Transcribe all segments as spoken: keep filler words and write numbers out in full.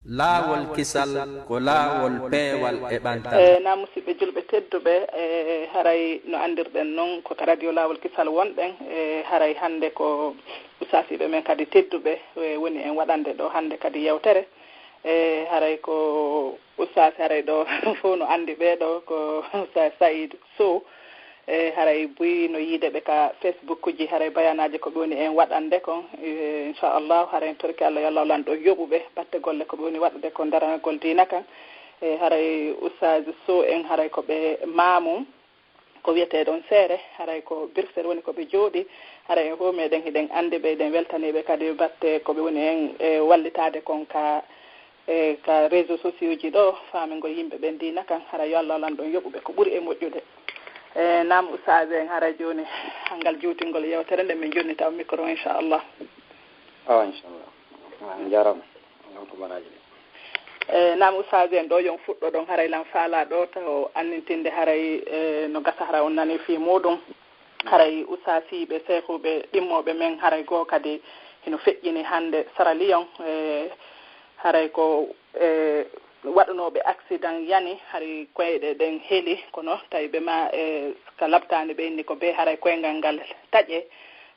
Laawol kisal ko laawol peewal e ɓantal. E na musidɓe julɓe tedduɓe, e haray no anndirɗen non ko ka radio Laawol Kisal wonɗen, e haray hannde ko ustaasiiɓe men kadi tedduɓe, e woni en waɗande ɗo hannde kadi yewtere. E haray ko ustaasi haray ɗo fof no anndi ɓee ɗo ko ustaasi Saïd Sow. E haray buy no yiide ɓe ka Facebook ji, haray bayanaaji ko ɓe woni en waɗande kon. E, inchallahu, haray en torki Allah yo Allah lanɗo yoɓuɓe batte golle ko ɓe woni waɗude kon daragol diina kan. E haray ustaasi Sow en haray ko ɓe maamum ko wiyetee ɗon seere, haray ko Bruxelles woni ko ɓe jooɗi. Haray en fof meɗen hiɗen anndi ɓe, hiɗen weltanii ɓe kadi batte ko ɓe woni en e wallitaade kon ka e ka réseaux sociaux ji ɗo, faamingol yimɓe ɓen diina kan. Hara yo Allah lanɗo yoɓuɓe ko ɓuri e moƴƴude. E naam, ustaas en, hara jooni hangal juutingol yewtere nden, min jonni taw micro, inchallah. Awa, inchallah. A jaaraama. Allahu kubaraaji ɗi. E naam, ustaas en, ɗo yon fuɗɗo ɗon, haray lan faala ɗo taw annintinde, haray e no gasa hara on nani fii muɗum. Haray ustaasiiɓe, seekuuɓe, ɗimmooɓe men, haray goo kadi hino feƴƴini hannde Sierra Leone. E haray ko e waɗunooɓe accident yani, hari koyɗe ɗen heli, kono tawi ɓe ma e ka labtaani ɓe inni ko bee haray koyngal ngal taƴe.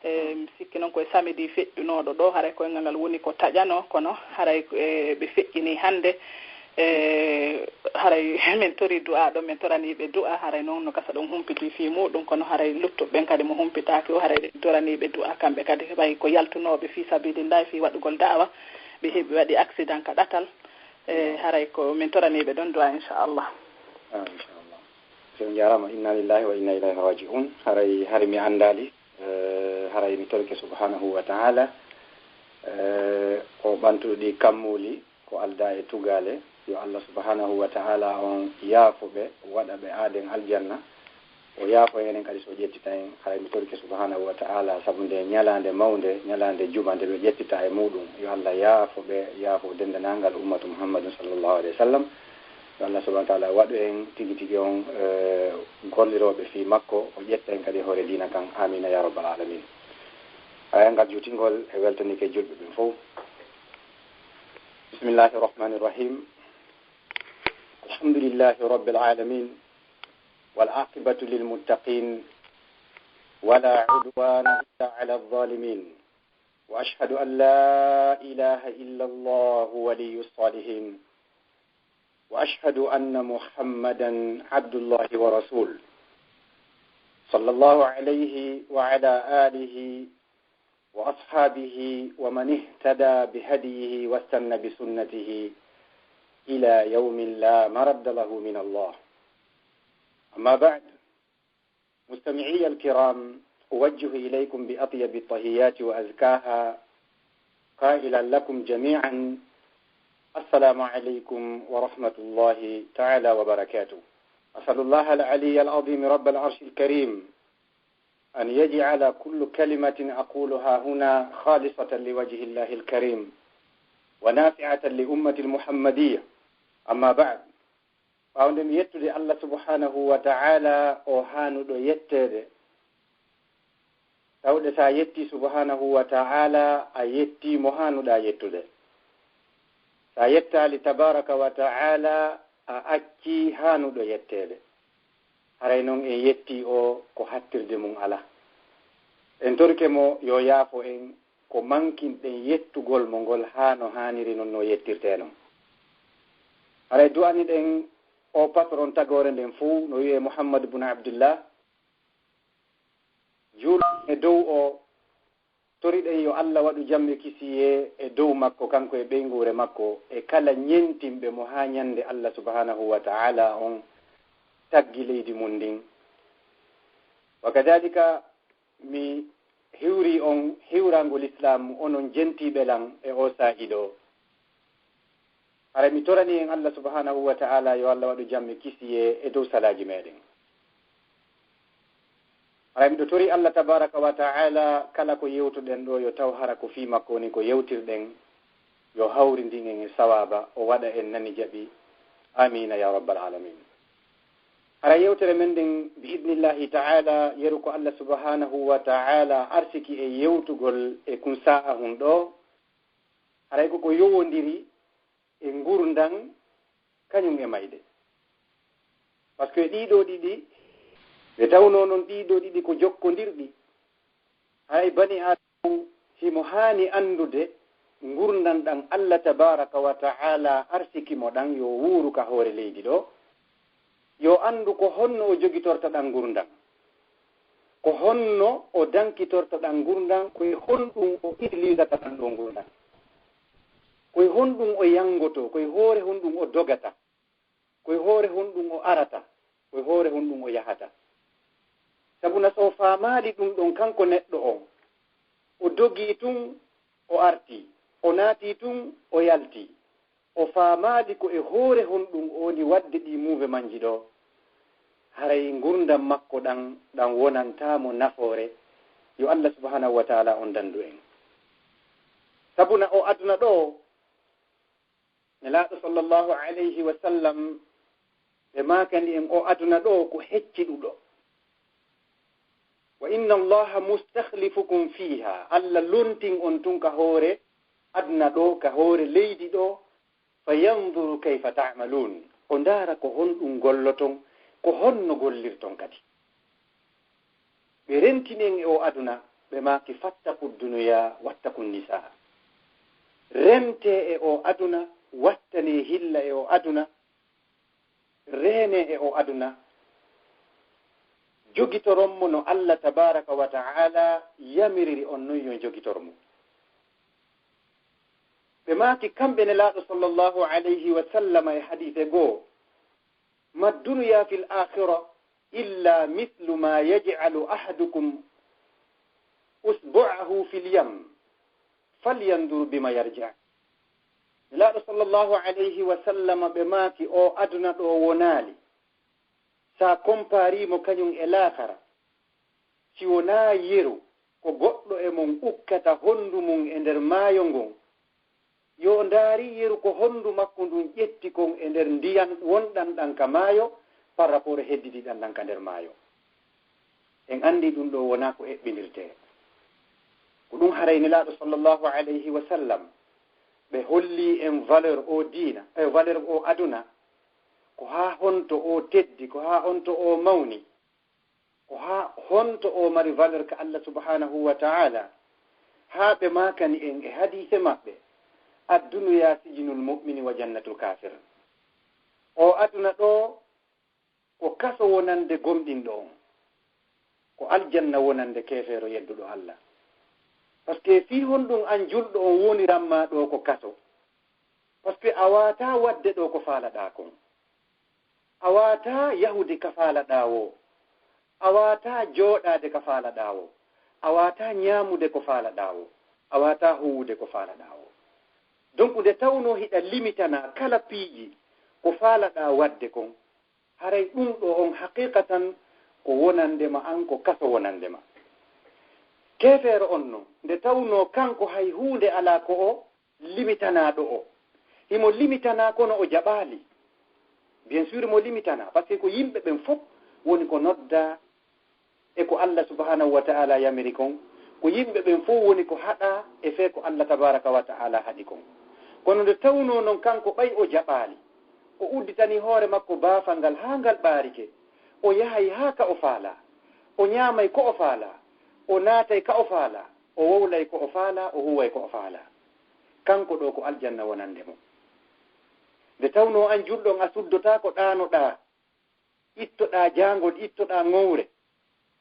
E mi sikki noon ko e samedi feƴƴunooɗo ɗo, haray koyngal ngal woni ko taƴano, kono haray e ɓe feƴƴini hannde. E haray min tori du'a ɗo, min toranii ɓe du'a, haray noon no gasa ɗon humpiti fii muɗum, kono haray luttuɓe ɓen kadi mo humpitaaki o, haray ɓe toranii ɓe du'a kamɓe kadi, ɓay ko yaltunooɓe fii sabilillahi, fii waɗugol da'awa, ɓe heɓi waɗi accident ka ɗatal. E haray ko min toranii ɓe ɗon du'a, inchallah. Ah, inchallah. So on jaaraama, inna lillahi wa inna ilayhi raji'un. Haray, hari mi anndaali, e haray mi torike subhanahu wa ta'ala, e o ɓantuɗo ɗi kammuuli, ko aldaa e tugaale, yo Allah subhanahu wa ta'ala on yaafo ɓe, waɗa ɓe aaden aljanna, o yaafo en enen kadi so o ƴettita en. Haray mi torike subhanahu wa ta'ala, sabu nde ñalaande mawnde, ñalaande juma nde ɓe ƴettita e muɗum, yo Allah yaafo ɓe, yaafo denndanangal ummatu Muhammadun sallallahu alayhi wa sallam. Yo Allah subhanahu wa ta'ala waɗu en tigi tigi on e gollirooɓe fii makko, o ƴetta en kadi hoore diina kan. Amiina ya rabbal alamin. Haray ngal juutingol e weltanike julɓe ɓen fow. بسم الله الرحمن الرحيم. الحمد لله رب العالمين، والعاقبة للمتقين، ولا عدوان إلا على الظالمين، وأشهد أن لا إله إلا الله ولي الصالحين، وأشهد أن محمدا عبد الله ورسوله، صلى الله عليه وعلى آله وأصحابه ومن اهتدى بهديه واستن بسنته إلى يوم لا مرد له من الله. أما بعد، مستمعي الكرام، أوجه إليكم بأطيب التحيات وأزكاها، قائلا لكم جميعا: السلام عليكم ورحمة الله تعالى وبركاته. أسأل الله العلي العظيم رب العرش الكريم أن يجعل كل كلمة أقولها هنا خالصة لوجه الله الكريم ونافعة لأمة المحمدية. أما بعد، ɓaawo nde mi yettude Allah subhanahu wa ta'ala, o haanuɗo yetteede, tawde so a yettii subhanahu wa ta'ala, a yettii mo haanuɗaa yettude. So a yettaali tabaraka wa ta'ala, a accii haanuɗo yetteede. Haray non en yettii o ko hattirde mum alaa. En torike mo yo yaafo en ko mankinɗen yettugol mo ngol haa no haaniri non no yettirtee non. Haray du'aniɗen o patron tagoore nden fow, no wi'ee Muhammad bun Abdullah. Juul e dow o, toriɗen yo Allah waɗu jam e kisiyee e dow makko, kanko e ɓeynguure makko, e kala ñentinɓe mo haa ñande Allah subhanahu wa ta'ala on taggi leydi mum ndin. Wa kadalika, mi hiwrii on hiwraango Lislaam, onon jentiiɓe lan e oo saa'i ɗoo. Haray mi toranii en Allah subhanahu wa ta'ala, yo Allah waɗu jam e kisiyee e dow salaaji meɗen. Haray miɗo torii Allah tabaraka wa ta'ala, kala ko yewtuɗen ɗoo, yo taw hara ko fii makko woni ko yewtirɗen, yo hawrindin en e sawaaba, o waɗa en nani jaɓi. Amiina ya rabbal alamin. Haray yewtere men nden, bi idnillahi ta'ala, yeru ko Allah subhanahu wa ta'ala arsiki e yewtugol e kun saa'ahun ɗoo, haray ko ko yowondiri e ngurndan kañum e mayde. Parce que ɗiɗo ɗiɗi, ɓe tawnoo noon ɗiɗo ɗiɗi ko jokkondirɗi. Haray bani Aadama himo haani anndude ngurndan ɗan Allah tabaaraka wa ta'ala arsiki mo ɗan yo wuuru ka hoore leydi ɗo. Yo anndu ko honno o jogitorta ɗan ngurndan. Ko honno o dankitorta ɗan ngurndan, ko e honɗum o utilisata ɗan ɗo ngurndan. Ko e honɗum o yangotoo, ko e hoore honɗum o dogata. Ko e hoore honɗum o arata, ko e hoore honɗum o yahata. Sabu na so o faamaali ɗum ɗon kanko neɗɗo on, o dogii tun, o artii, o naatii tun, o yaltii. O faamaali ko e hoore honɗum o woni waɗde ɗii muuvemanji ɗo. Haray ngurndan makko ɗan, ɗan wonantaa mo nafoore. Yo Allah subhanahu wa ta'ala on dandu en. Sabu na o aduna ɗo, Nelaaɗo sallallahu alayhi wa sallam, ɓe maakani en o aduna ɗo ko hecciɗuɗo. Wa inna Allaha mustakhlifukum fiha, Allah lontin on tun ka hoore aduna ɗo, ka hoore leydi ɗo, fa yanzuru kayfa ta'malun, o ndaara ko honɗum golloton, ko honno gollirton kadi. Ɓe rentini en e o aduna, ɓe maaki fattaku dunuya, wattaku nisa. Rentee e o aduna, wattanee hilla e o aduna, reenee e o aduna, jogitoron mo no Allah tabaaraka wa ta'ala yamiriri on non yo jogitor mo. Ɓe maaki kamɓe Nelaaɗo sallallahu alayhi wa sallama e hadiise goo, ما الدنيا في الآخرة إلا مثل ما يجعل أحدكم إصبعه في اليم فلينظر بما يرجع. Nelaaɗo sallallahu alayhi wa sallama ɓe maaki o aduna ɗo wonaali, sa kompari mo kañum e laakara, si wonaa yeru ko goɗɗo e mon ukkata honndu mum e nder maayo ngon, yo ndaari yeru ko honndu makko ndun ƴetti kon e nder ndiyan wonɗan ɗan ka maayo par rapport e heddidiɗan ɗan ka nder maayo. En anndi ɗum ɗo wonaa ko eɓɓindirtee. Ko ɗum haray Nelaaɗo sallallahu alayhi wa sallam ɓe holli en valeur o diina, e valeur o aduna, ko haa honto o teddi, ko haa honto o mawni. Ko haa honto o mari valeur ka Allah subhanahu wa ta'ala, haa ɓe maakani en e hadiise maɓɓe, الدنيا سجن المؤمن وجنة الكافر. O aduna ɗo ko kaso wonande gomɗinɗo on, ko aljanna wonande keefeero yedduɗo Allah. Parce que fii honɗum an julɗo on woniran ma ɗo ko kaso? Parce que a waataa waɗde ɗo ko faalaɗaa kon. A waataa yahude ka faalaɗaa woo. A waataa jooɗaade ka faalaɗaa woo. A waataa ñaamude ko faalaɗaa woo. A waataa huuwude ko faalaɗaa woo. Donc, nde tawnoo hiɗa limitanaa kala piiji ko faalaɗaa waɗde kon, haray ɗum ɗo on haqiqatan ko wonande ma an, ko kaso wonande ma. Keefeero on non, nde tawnoo kanko hay huunde alaa ko o limitanaaɗo o. Himo limitanaa kono o jaɓaali. Bien sûr mo limitanaa, parce que ko yimɓe ɓen fof woni ko noddaa e ko Allah subhanahu wa ta'ala yamiri kon, ko yimɓe ɓen fof woni ko haɗaa e fee ko Allah tabaraka wa ta'ala haɗi kon. Kono nde tawnoo non kanko ɓay o jaɓaali, o udditanii hoore makko baafal ngal haa ngal ɓaarike, o yahay haa ka o faalaa, o ñaamay ko o faalaa, o naatay ka o faalaa, o wowlay ko o faalaa, o huuway ko o faalaa. Kanko ɗo ko aljanna wonande mo. Nde tawnoo an julɗo on a suddotaako ɗaanoɗaa, ittoɗaa jaangol, ittoɗaa ŋowre,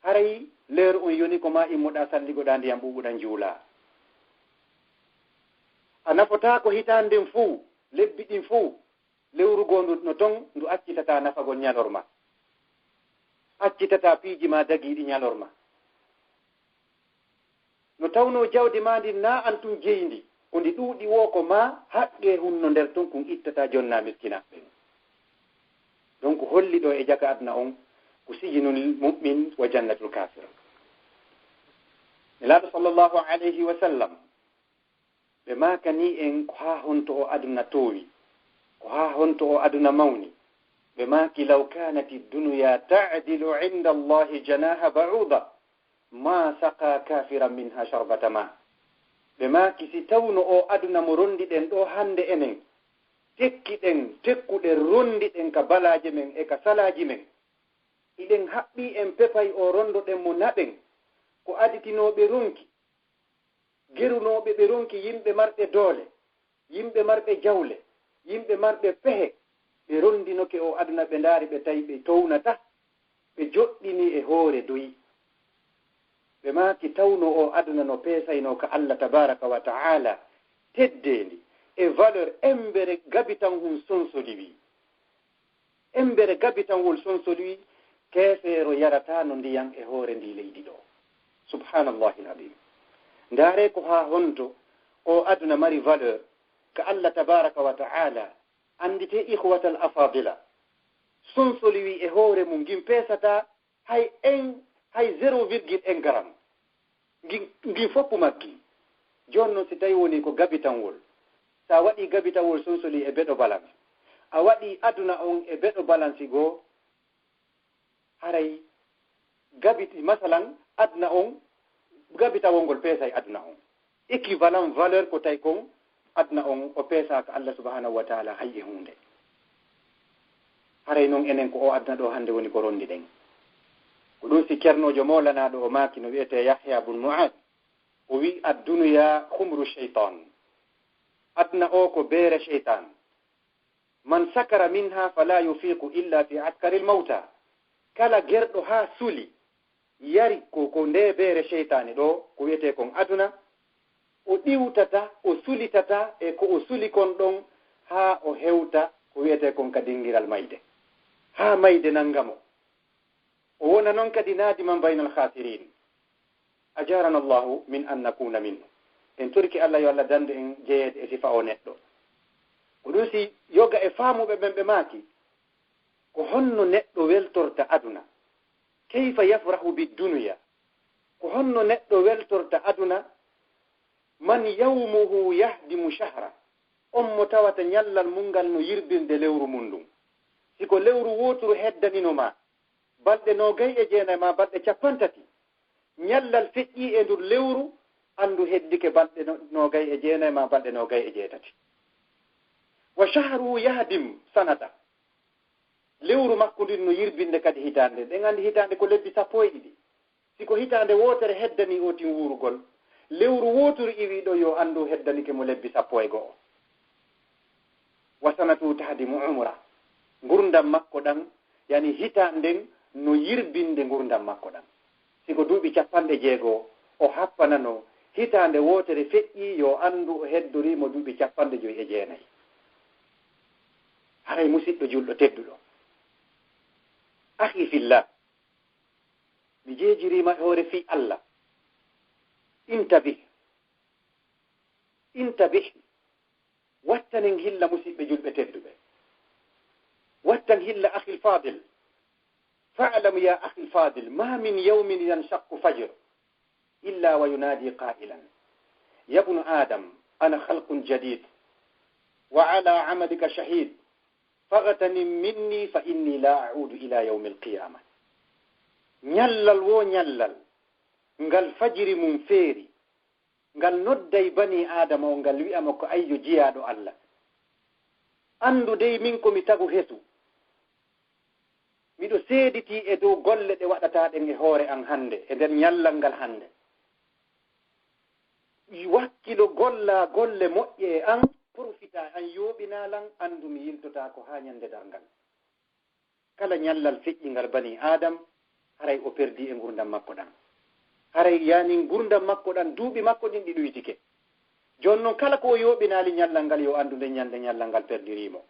haray leeru on yoni ko maa immoɗaa salligoɗaa ndiyam ɓuuɓuɗam njuulaa. A nafotaako hitaande nden fow, lebbi ɗin fow, lewru goo ndu no ton, ndu accitataa nafagol ñalorma. Accitataa piiji maa dagiiɗi ñalorma. No tawnoo jawdi maa ndin naa an tun jeyi ndi, ko ndi ɗuuɗi woo ko maa haqqee hunno nder ton kun ittataa jonnaa miskinaaɓe ɓen. Donc holli ɗo e jaka aduna on ko sijinul mu'min wa jannatul kafir. Nelaaɗo sallallahu alayhi wa sallam, ɓe maakanii en ko haa honto o aduna toowi, ko haa honto o aduna mawni. Ɓe maaki, "Law kaanati dunya ta'dilu inda Allahi janaha ba'uda, ma saqa kafiran minha sharbata ma." Ɓe maaki, si tawno o aduna mo rondiɗen ɗo hande enen, tekki ɗen, tekkuɗen, ronndi ɗen ka balaaje men e ka salaaji men. Hiɗen haɓɓii en pepay o ronndo ɗen mo naɓen, ko aditinooɓe ronki, gerunooɓe ɓe ronki yimɓe marɓe doole, yimɓe marɓe jawle, yimɓe marɓe pehe, ɓe ronndinoke o aduna ɓe ndaari ɓe tawi ɓe townata, ɓe joɗɗini e hoore doyi. Ɓe maaki tawno o aduna no peesaynoo ka Allah tabaraka wa ta'ala, teddeendi e valeur embere gabitan hun sonsoli wi. Embere gabitan wol sonsoli wi, keefeero yarataano ndiyan e hoore ndi leydi ɗo. Subhanallahi al-azim. Ndaare ko haa honto o aduna mari valeur ka Allah tabaraka wa ta'ala, andite ikhwatal afadila. Sonsoli wi e hoore mum ngin peesata hay en, hay zéro virgule un gramme. Ngin, ngin foppu maggi. Jooni non si tawi woni ko gabitanwol, sa waɗi gabitanwol sonsoli e beɗo balance, a waɗi aduna on e beɗo balance goo, haray gabiti, masalan, aduna on, gabitanwol ngol peesay aduna on. Équivalent valeur ko tawi kon aduna on o peesaaka Allah subhanahu wa ta'ala hay e huunde. Haray non enen ko o aduna ɗo hannde woni ko ronndi ɗen. Ko ɗum si Ceernoojo Mawlanaaɗo o maaki no wi'etee Yahya bun Mu'ad, o wi'i, "Ad-dunya khumru shaytan." Aduna o ko beere shaytan. "Man sakara minha fala yufiqu illa fi askari al-mawta." Kala gerɗo haa suli, yari ko, ko nde beere shaytani ɗo, ko wi'etee kon aduna, o ɗiwtata, o sulitata e ko o suli kon ɗon haa o hewta ko wi'etee kon ka dingiral mayde. Haa mayde nanga mo. O wona non kadi naadiman baynal khasirin. Ajarana Allahu min an nakuna minhu. En torike Allah yo Allah dandu en jeyeede e sifa o neɗɗo. Ko ɗum si yoga e faamuɓe ɓen ɓe maaki, ko honno neɗɗo weltorta aduna? Kayfa yafrahu bid dunya? Ko honno neɗɗo weltorta aduna? Man yawmuhu yahdimu shahra. On mo tawata ñallal mum ngal no yirbinde lewru mum ndun. Si ko lewru wooturu heddanino ma, balɗe noogay e jeenay ma balɗe cappanɗe tati, ñallal feƴƴii e ndur lewru, anndu heddike balɗe no-, noogay e jeenay ma balɗe noogay e jeetati. Wa shahruhu yahdim sanata. Lewru makko ndin no yirbinde kadi hitaande. Ɗen anndi hitaande ko lebbi sappo e ɗiɗi. Si ko hitaande wootere heddanii o tin wuurugol, lewru wooturu iwii ɗo yo anndu heddanike mo lebbi sappo e go'o. Wa sanatu tahdimu umra. Ngurndan makko ɗan, yani hitaande nden no yirbinde ngurndan makko ɗan. Si ko duuɓi cappanɗe jeego o happanano, hitaande wootere feƴƴii yo anndu o heddorii mo duuɓi cappanɗe joyi e jeenay. Haray musiɗɗo julɗo tedduɗo. Akhi fillah, mi jeejiriima e hoore fii Allah. Intabih. Intabih. Wattanen hilla musiɓɓe julɓe tedduɓe. Wattan hilla akhil fadil. Fa'lam ya akhil fadil, ma min yawmin yanshaqu fajr illa wa yunadi qa'ilan. Ya ibnu Adam, ana khalqun jadid. Wa ala amalika shahid. Faghtanim minni fa inni la a'udu ila yawmil qiyamah. Ñallal wo ñallal, ngal fajiri mum feeri, ngal nodday bani Aadama on, ngal wi'a mo ko ayyo jiyaaɗo Allah. Anndu dey min ko mi tagu hesu. Miɗo seeditii e dow golle ɗe waɗataa ɗen e hoore an hannde, e nder ñallal ngal hannde. Wakkilo gollaa golle moƴƴe e an, porofita an, yooɓinaa lan, anndu mi yiltotaako haa ñande darngal. Kala ñallal feƴƴingal bani Adam, haray o perdii e ngurndan makko ɗan. Haray yani ngurndan makko ɗan, duuɓi makko ɗin ɗi ɗuytike. Jooni non kala ko o yooɓinaali ñallal ngal, yo anndu nden ñande ñallal ngal perdirii mo.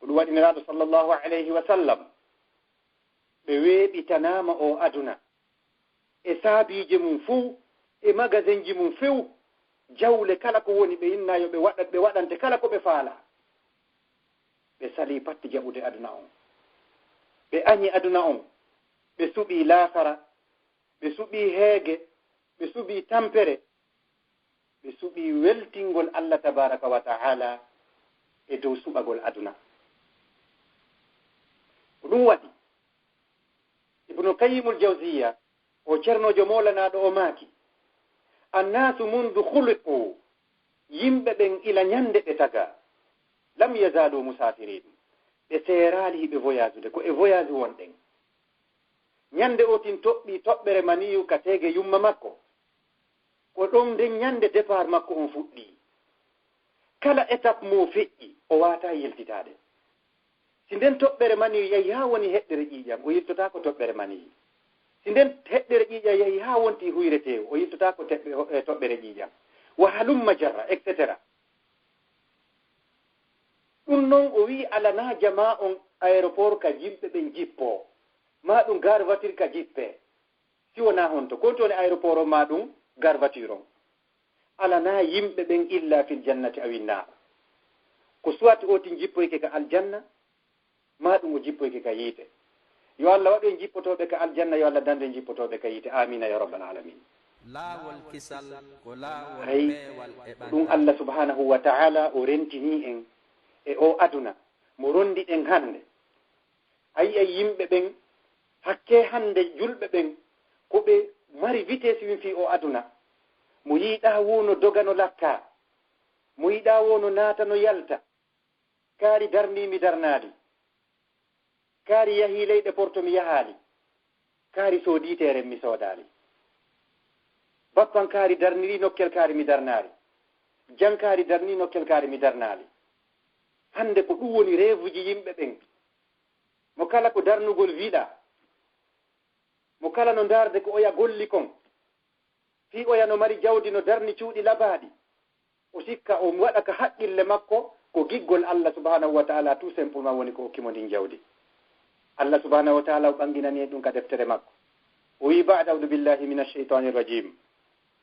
Ko ɗum waɗi Nelaaɗo sallallahu alayhi wa sallam, ɓe weeɓitanaama o aduna e saabiije mum fow, e magasinji mum few, jawle kala ko woni, ɓe inna yo ɓe waɗa, ɓe waɗante kala ko ɓe faalaa. Ɓe salii patti jaɓude aduna on. Ɓe añi aduna on. Ɓe suɓii laakara. Ɓe suɓii heege. Ɓe suɓii tampere. Ɓe suɓii weltingol Allah tabaraka wa ta'ala e dow suɓagol aduna. Ko ɗum waɗi, Ibnu Kayyimul Jawziyya, o cernoojo moolanaaɗo, o maaki, "Annaasu mundu khuliqu", yimɓe ɓen ila ñande ɓe tagaa, Lam yazaalu musaafirin. Ɓe seeraali hiɓe voyage ude, ko e voyage wonɗen. Ñande o tin toɓɓi toɓɓere maniyu ka teege yumma makko. Ko ɗon nden ñande départ makko on fuɗɗi. Kala étape mo feƴƴi, o waata yiltitaade. Si nden toɓɓere maniyu yahi haa woni heɗɗere ƴiiƴam, o yiltotaako toɓɓere maniyu. Si nden heɗɗere ƴiiƴam yahi haa wonti huyre teewu, o yiltotaako teɓɓe-, eh, toɓɓere ƴiiƴam. Wa halumma jarra, et cetera. Ɗum non o wi'i alanaa jamaa on aéroport ka yimɓe ɓen jippoo, maa ɗum gare voiture ka jippee. Si wonaa honto, ko honto woni aéroport on maa ɗum gare voiture on? Alanaa yimɓe ɓen illa fil jannati awin naar. Ko soit o tin jippoyke ka aljanna, maa ɗum o jippoyke ka yiite. Yo Allah waɗu en jippotooɓe ka aljanna, yo Allah dandu en jippotooɓe ka yiite. Aamiina ya rabbal aalamiin. Laawol kisal ko laawol Hay, peewal e ɗum ɓantal. Allah subhaanahu wa ta'ala o rentinii en e o aduna mo rondiɗen hannde. A yi'ay yimɓe ɓen, hakkee hannde julɓe ɓen, ko ɓe mari vitesse win fii o aduna. Mo yiɗaa woo no doga no lakkaa. Mo yiɗaa woo no naata no yalta. Kaari darnii mi darnaali. Kaari yahii leyɗe porto mi yahaali. Kaari soodii teeren mi soodaali. Bappan kaari darnirii nokkel kaari mi darnaali. Jan kaari darnii nokkel kaari mi darnaali. Hannde ko ɗum woni reevuji yimɓe ɓen. Mo kala ko darnugol wiɗaa. Mo kala no ndaarde ko oya golli kon. Fii oya no mari jawdi no darni cuuɗi labaaɗi. O sikka o waɗa ka haqqille makko ko giggol Allah subhanahu wa ta'ala tout simplement woni ko okki mo ndin jawdi. Allah subhanahu wa ta'ala o ɓanginani en ɗum ka deftere makko. O wi ba'da a'udhu billahi minash shaytanir rajim.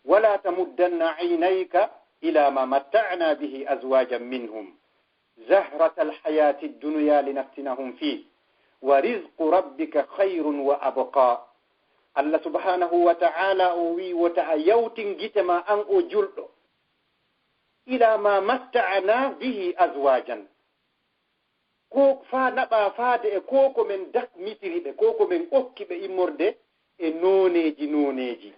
Wala tamuddanna aynayka ila ma matta'na bihi azwajan minhum. Zahratal hayatid dunya linaftinahum fih, wa rizqu rabbika khayrun wa abqa. Allah subhanahu wa ta'ala o wi wota a yawtin gite ma an o julɗo, ila ma matta'na bihi azwajan. Ko faa naɓa faade e ko ko men dakmitiri ɓe, ko ko men okki ɓe immorde e nooneeji nooneeji.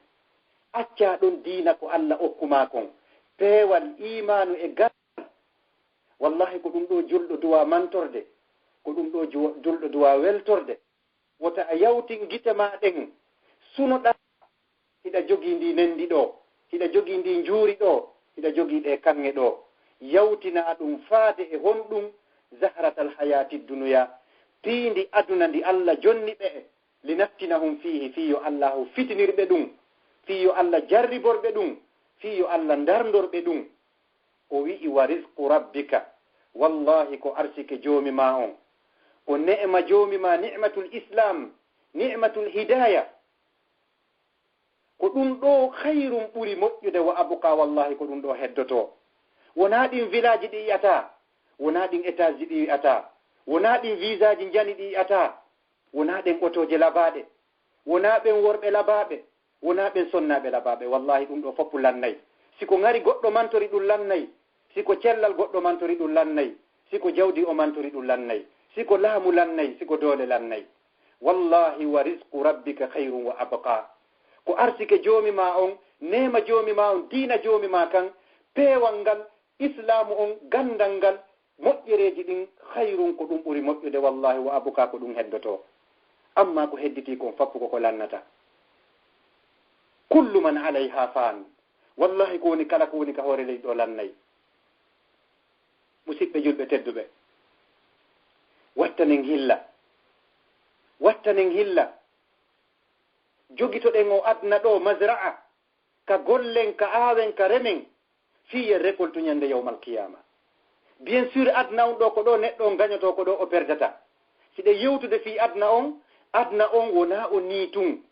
Accaa ɗon diina ko Allah okku maa kon, peewal iimaanu e gal. Wallahi ko ɗum ɗo julɗo duwa mantorde, ko ɗum ɗo ju-, julɗo duwa weltorde. Wota a yawtin gite maa ɗen, sunoɗaa, hiɗa jogii ndi nenndi ɗo, hiɗa jogii ndi njuuri ɗo, hiɗa jogii ɗe kaŋŋe ɗo. Yawtinaa ɗum faade e honɗum? Zahratal hayati dunuya, piindi aduna ndi Allah jonni ɓe e, linaftinahum fiihi, fii yo Allahu fitinir ɓe ɗum, fii yo Allah jarribor ɓe ɗum, fii yo Allah ndarndor ɓe ɗum. O wi'i, "Wa rizqu rabbika," wallahi ko arsike joomi maa on, ko ne'ema joomi maa, ni'matul islam, ni'matul hidaya. Ko ɗum ɗo khayrun ɓuri moƴƴude, wa abqa, wallahi ko ɗum ɗo heddoto. Wonaa ɗin village ɗi yi'ataa, wonaa ɗin étage ɗi yi'ataa, wonaa ɗin visa ji njani ɗi yi'ataa, wonaa ɗen otooje labaaɗe, wonaa ɓen worɓe labaaɓe, wonaa ɓen sonnaaɓe labaaɓe. Wallahi ɗum ɗo foppu lannay. Si ko ŋari goɗɗo mantori ɗum lannay, si ko cellal goɗɗo mantori ɗum lannay, si ko jawdi o mantori ɗum lannay, si ko laamu lannay, si ko doole lannay. Wallahi wa rizqu rabbika khayrun wa abqa. Ko arsike joomi maa on, neema joomi maa on, diina joomi maa kan, peewal ngal, islaamu on, ganndal ngal, moƴƴereeji ɗin, khayrun ko ɗum ɓuri moƴƴude, wallahi wa abqa ko ɗum heddoto. Amma ko hedditi kon foppu ko ko lannata. Kullu man alayha fan. Wallahi ko woni kala ko woni ka hoore leydi ɗo lannay. Musiɓɓe julɓe tedduɓe. Wattanen hilla. Wattanen hilla. Jogitoɗen o aduna ɗo mazra'a. Ka gollen, ka aawen, ka remen. Fii yen récolte ñande yawmal qiyama. Bien sûr, aduna on ɗo ko ɗo neɗɗo on gañoto, ko ɗo o perdata. Si ɗe yewtude fii aduna on, aduna on wonaa o nii tun.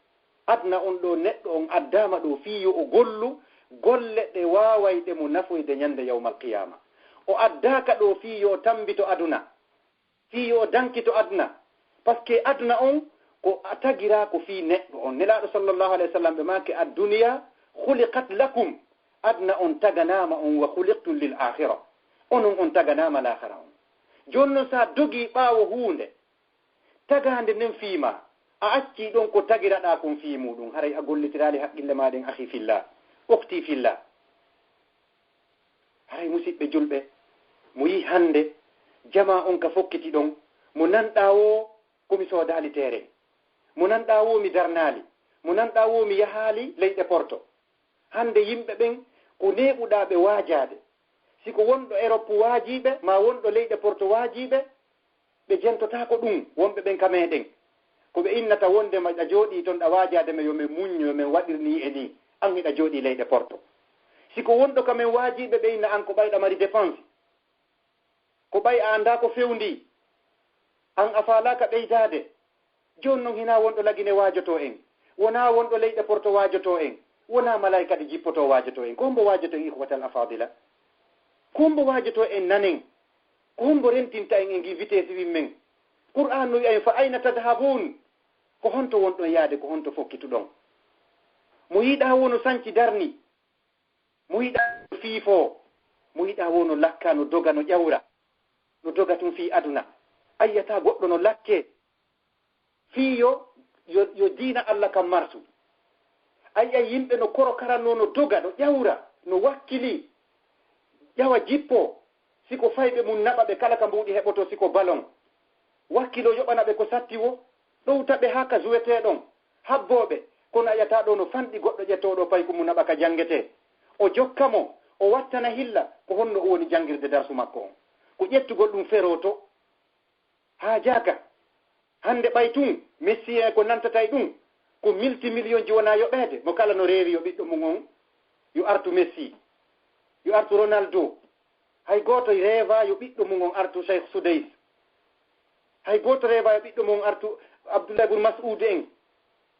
Aduna on ɗo neɗɗo on addaama ɗo fii yo o gollu golle ɗe waaway ɗe mo nafoyde ñande yawmal qiyama. O addaaka ɗo fii yo o tambito aduna. Fii yo o dankito aduna. Parce que aduna on ko a tagiraa ko fii neɗɗo on. Nelaaɗo sallallahu alayhi wa sallam ɓe maaki, "Ad-dunya khuliqat lakum." Aduna on taganaama on, "Wa khuliqtum lil akhirah." Onon on taganaama laakhara on. Jooni non, sa dogii ɓaawo huunde tagaande nden fii ma, a accii ɗon ko tagiraɗaa kon fii muuɗum, haray a gollitiraali haqqille maa ɗen, akhi fillah, ukhti fillah. Haray musiɓɓe julɓe, mo yi'i hannde Jamaa on ka fokkiti ɗon, mo nanɗaa woo ko mi soodaali teeren, mo nanɗaa woo mi darnaali, mo nanɗaa woo mi yahaali leyɗe porto. Hannde yimɓe ɓen ko neeɓuɗaa ɓe waajaade. Si ko wonɗo Erop waajiiɓe, maa wonɗo leyɗe porto waajiiɓe, ɓe jentotaako ɗum, wonɓe ɓen ka meeɗen. Ko ɓe innata wonde ma ɗa jooɗii ton ɗa waajaade men yo men muñño, yo men waɗir nii e nii, an hiɗa jooɗii leyɗe porto. Si ko wonɗo ka men waajiiɓe, ɓe inna an ko ɓayɗa mari dépense. Ko ɓay a anndaa ko fewndii, an a faalaaka ɓeydaade. Jooni non hinaa wonɗo Lagine waajotoo en, wonaa wonɗo leyɗe porto waajotoo en, wonaa malaa'ika ɗi jippotoo waajotoo en. Ko hombo waajotoo en, ikhwatal afadila? Ko hombo waajotoo en nanen? Ko hombo rentinta en e ngii vitesse wimmen? Qur'aan no wi'a en, "Fa ayna tadhhabun?" Ko honto wonɗon yaade, ko honto fokkituɗon? Mo yiɗaa wono sanci darni, mo yiɗaa fiifoo, mo yiɗaa wono lakka, no doga, no ƴawra, no doga tun fii aduna. A yi'ataa goɗɗo no lakkee fii yo, yo, yo diina Alla kan marsu. A yi'ay yimɓe no korokarannoo, no doga, no ƴawra, no wakkilii, ƴawa jippoo. Si ko fayɓe mun naɓa ɓe kala ka mbuuɗi heɓotoo, si ko balon. Wakkiloo yoɓana ɓe ko satti woo, ɗowta ɓe haa ka zuweteeɗon, habboo ɓe. Kono a yi'ataa ɗoo no fanɗi goɗɗo ƴettoo ɗoo payku mun naɓa ka janngetee. O jokka mo, o wattana hilla, ko honno o woni janngirde darsu makko on. Ko ƴettugol ɗum feroo to. Haajaaka. Hannde ɓay tun, Messi en ko nantatay ɗum, ko miltimiliyonji wonaa yoɓeede, mo kala no reewi yo ɓiɗɗo mum on, yo artu Messi, yo artu Ronaldo. Hay gooto reevaa yo ɓiɗɗo mum on artu Cheikh Sudais. Hay gooto reevaa yo ɓiɗɗo mum on artu Abdullah ibn Mas'ud en.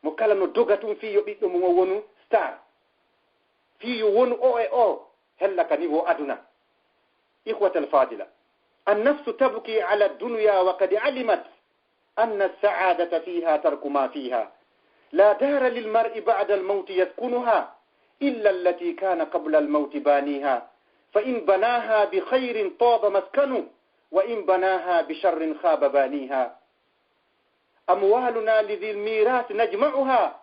Mo kala no doga tun fii yo ɓiɗɗo mum on wonu star. Fii yo wonu o e o, hella ka niveau aduna. Ikhwatal fadila, النفس تبكي على الدنيا وقد علمت أن السعادة فيها ترك ما فيها. لا دار للمرء بعد الموت يسكنها إلا التي كان قبل الموت بانيها، فإن بناها بخير طاب مسكنه، وإن بناها بشر خاب بانيها. أموالنا لذي الميراث نجمعها،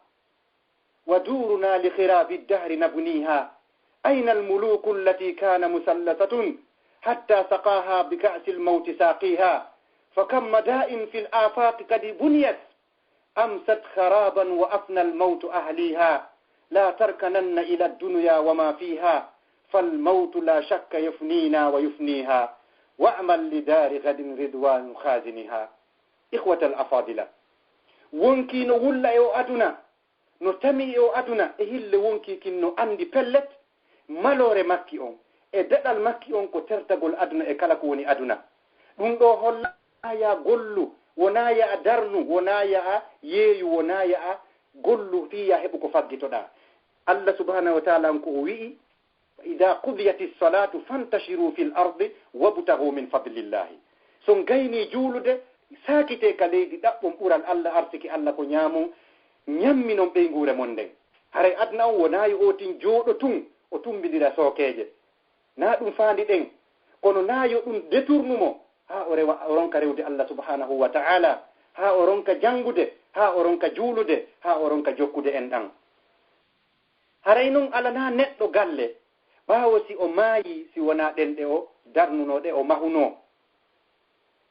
ودورنا لخراب الدهر نبنيها. أين الملوك التي كان مثلثة حتى سقاها بكأس الموت ساقيها؟ فكم مدائن في الآفاق قد بنيت أمست خرابا وأفنى الموت أهليها. لا تركنن إلى الدنيا وما فيها، فالموت لا شك يفنينا ويفنيها. واعمل لدار غد رضوان خازنها. Ikhwatal afadila, wonkii no wulla e o aduna, no tamii e o aduna, e hille wonkii kin no anndi pellet maloore makki on e daɗal makki on ko tertagol aduna e kala ko woni aduna. Ɗum ɗoo holla wonaa ya gollu, wonaa ya darnu, wonaa ya yeeyu, wonaa ya gollu fii ya heɓu ko faggitoɗaa. Allah subhanahu wa ta'ala on ko o wi'i, "Fa idha qudiyati salatu fantashiru fil ardi wabtaghu min fadlillahi." So on gaynii juulude, saakitee ka leydi, ɗaɓɓon ɓural Allah, arsiki Allah ko ñaamon, ñamminon ɓeynguure mon nden. Haray aduna on wonaa yo o tin jooɗo tun, o tumbindira sookeeje. Naa ɗum faandi ɗen, kono naa yo ɗum deturnu mo, haa o rewa, o ronka rewde Allah subhanahu wa ta'ala, haa o ronka janngude, haa o ronka juulude, haa o ronka jokkude enɗan. Haray non alanaa neɗɗo galle, ɓaawo si o maayii, si wonaa ɗen ɗe o darnunoo, ɗe o mahunoo.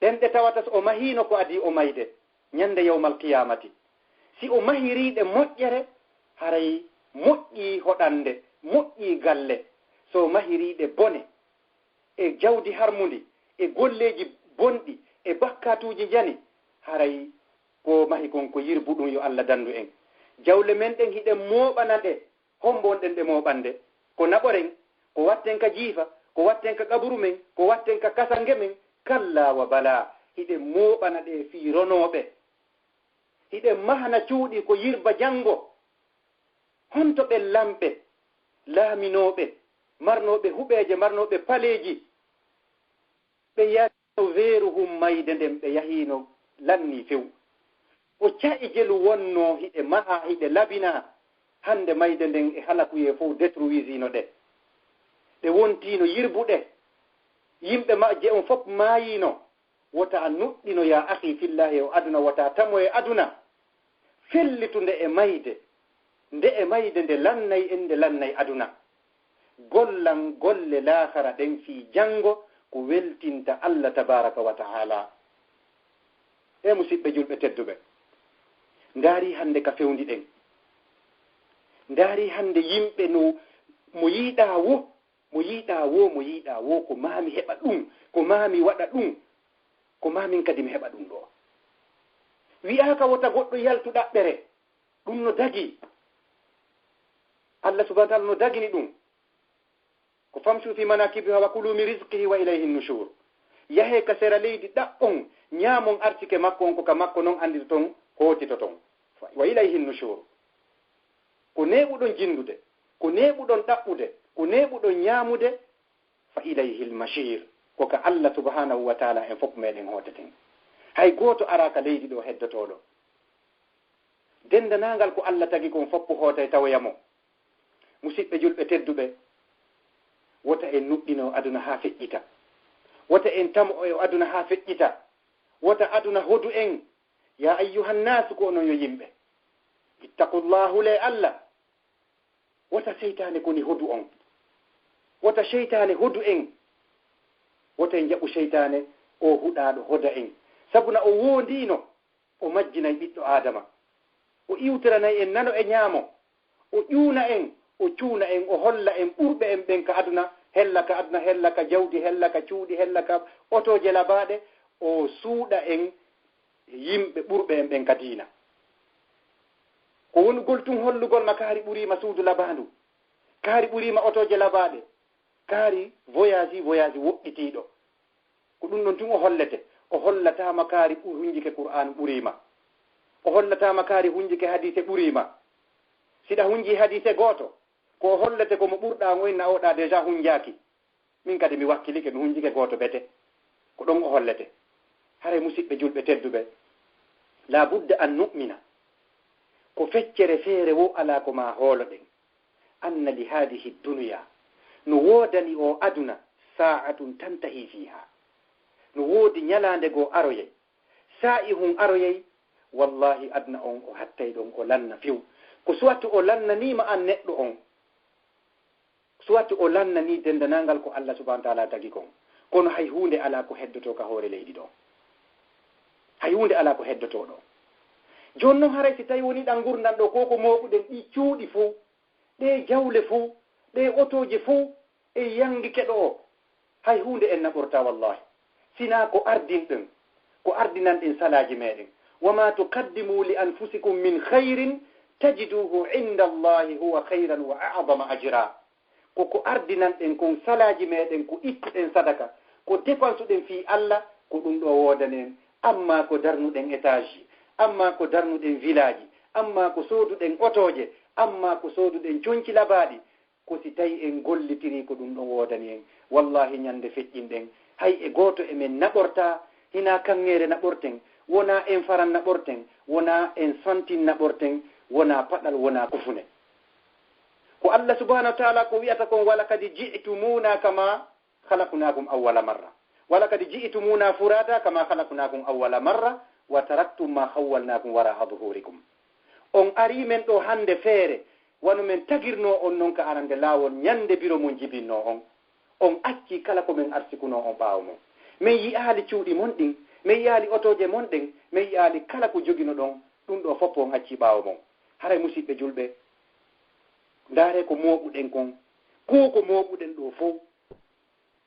Ɗen ɗe tawata so o mahiino ko adii o mayde, ñande yawmal qiyaamati. Si o mahirii ɗe moƴƴere, haray moƴƴii hoɗannde, moƴƴii galle. So o mahirii ɗe bone, e jawdi harmundi, e golleeji bonɗi, e bakkaatuuji njani, haray ko mahi kon ko yirbuɗum, yo Allah danndu en. Jawle men ɗen hiɗen mooɓana ɗe, hombo wonɗen ɗe mooɓande? Ko naɓoren, ko watten ka jiifa, ko watten ka qaburu men, ko watten ka kasange men? Kallaa wa balaa, hiɗen mooɓana ɗe fii ronooɓe. Hiɗen mahana cuuɗi ko yirba janngo. Honto ɓen lamɓe, laaminooɓe, marnooɓe huɓeeje, marnooɓe paleeji, ɓe yariino weeru hun mayde nden, ɓe yahiino lannii few. Ko ca'e jelu wonnoo hiɗe mahaa, hiɗe labinaa. Hannde mayde nden e halakuyee fow detruisiino ɗe. Ɗe wontiino yirbuɗe. Yimɓe majje on fow maayiino. Wota a nuɗɗino, yaa akhii fillaahi, e o aduna, wota tamo e aduna. Fellitu nde e mayde. Nde e mayde nde lannay en, nde lannay aduna. Gollan golle laahara ɗen fii janngo, ko weltinta Allah tabaraka wa ta'ala. E musiɓɓe julɓe tedduɓe, ndaari hannde ka fewndi ɗen. Ndaari hannde yimɓe no, mo yiɗaa wo, mo yiɗaa wo, mo yiɗaa wo, ko maa mi heɓa ɗum, ko maa mi waɗa ɗum, ko maa min kadi mi heɓa ɗum ɗo. Wi'aaka wota goɗɗo yaltu ɗaɓɓere, ɗum no dagi. Allah subhanahu wa ta'ala no dagini ɗum. Ko famshu fi manakibiha wa kulu min rizqihi wa ilayhi nushur. Yahe ka sera leydi ɗaɓɓon, ñaamon arsike makko on, ko ka makko non annditoton, hootitoton. Wa ilayhi nushur. Ko neeɓuɗon jinndude, ko neeɓuɗon ɗaɓɓude, ko neeɓuɗon ñaamude, fa ilayhi l-mashir. Ko ka Allah subhanahu wa ta'ala en fof meɗen hooteten. Hay gooto araa ka leydi ɗo heddotooɗo. Denndanangal ko Allah tagi kon fof hootay tawoya mo. Musiɓɓe julɓe tedduɓe, wota en nuɗɗino aduna haa feƴƴita. Wota en tamo e aduna haa feƴƴita. Wota aduna hodu en. Ya ayyuhan nasu, ko onon yo yimɓe. Ittaqullah, hulee Allah. Wota seytaane koni hodu on. Wota seytaane hodu en. Wota en jaɓu seytaane o huɗaaɗo hoda en. Sabu na o woondiino, o majjinay ɓiɗɗo Aadama. O iwtiranay en nano e ñaamo. O ƴuuna en, o cuuna en, o holla en ɓurɓe en ɓen ka aduna, hella ka aduna, hella ka jawdi, hella ka cuuɗi, hella ka otooje labaaɗe, o suuɗa en yimɓe ɓurɓe en ɓen ka diina. Ko wonugol tun hollugol ma kaari ɓuriima suudu labaandu, kaari ɓuriima otooje labaaɗe, kaari voyage, voyage woɗɗitiiɗo. Ko ɗum ɗon tun o hollete. O hollataa ma kaari ɓur-, hunjike Qur'aan ɓuriima. O hollataa ma kaari hunjike hadiise ɓuriima. Siɗa hunji hadiise gooto, ko o hollete ko mo ɓurɗaa on inna oɗa déjà hunjaaki. Min kadi mi wakkilike, mi hunjike gooto bete. Ko ɗon o hollete. Haray musiɓɓe julɓe tedduɓe, la budda an nu'mina. Ko feccere feere wo alaa ko ma hooloɗen. Anna li hadihi dunya, no woodani o aduna, sa'atun tantahi fiha. No woodi ñalaande goo aroyay. Saa'i hun aroyay, wallahi aduna on o hattay ɗon o lanna few. Ko soit o lannaniima an neɗɗo on, soit o lannanii denndanangal ko Allah subhanahu wa ta'ala tagi kon. Kono hay huunde alaa ko heddotoo ka hoore leydi ɗo. Hay huunde alaa ko heddotoo ɗo. Jooni non haray si tawi woni ɗan ngurndan ɗo, ko ko mooɓuɗen ɗi cuuɗi fow, ɗe jawle fow, ɗe otooje fow, e yangike ɗo o, hay huunde en naɓortaa wallahi. Sinaa ko ardinɗen, ko ardinanɗen salaaji meɗen. Wa ma tuqaddimu li anfusikum min khayrin tajiduhu inda Allahi huwa khayran wa a'zama ajra. Ko ko ardinanɗen kon salaaji meɗen, ko ittuɗen sadaka, ko dépensuɗen fii Allah, ko ɗum ɗo woodani en. Amma ko darnuɗen étage, amma ko darnuɗen village, amma ko sooduɗen otooje, amma ko sooduɗen conci labaaɗi, ko si tawi en gollitirii ko ɗum ɗon woodani en. Wallahi ñande feƴƴinɗen, hay e gooto e men naɓortaa, hinaa kaŋŋeere naɓorten, wonaa en faran naɓorten, wonaa en santin naɓorten, wonaa paɗal, wonaa kufune. Ko Allah subhanahu wa ta'ala ko wi'ata kon, "Wa laqad ji'tumuna kama khalaqnakum awwala marra. Wa laqad ji'tumuna furada kama khalaqnakum awwala marra wa taraktum ma khawwalnakum wara'a zuhurikum." On arii men ɗo hannde feere, wano men tagirnoo on non ka arande laawol, ñande biro mon jibinnoo on. On accii kala ko men arsikunoo on ɓaawo mon. Men yi'aali cuuɗi mon ɗin, men yi'aali otooje mon ɗen, men yi'aali kala ko joginoɗon, ɗum ɗo fof on accii ɓaawo mon. Haray musiɓɓe julɓe, ndaaree ko mooɓuɗen kon, ko ko mooɓuɗen ɗo fow.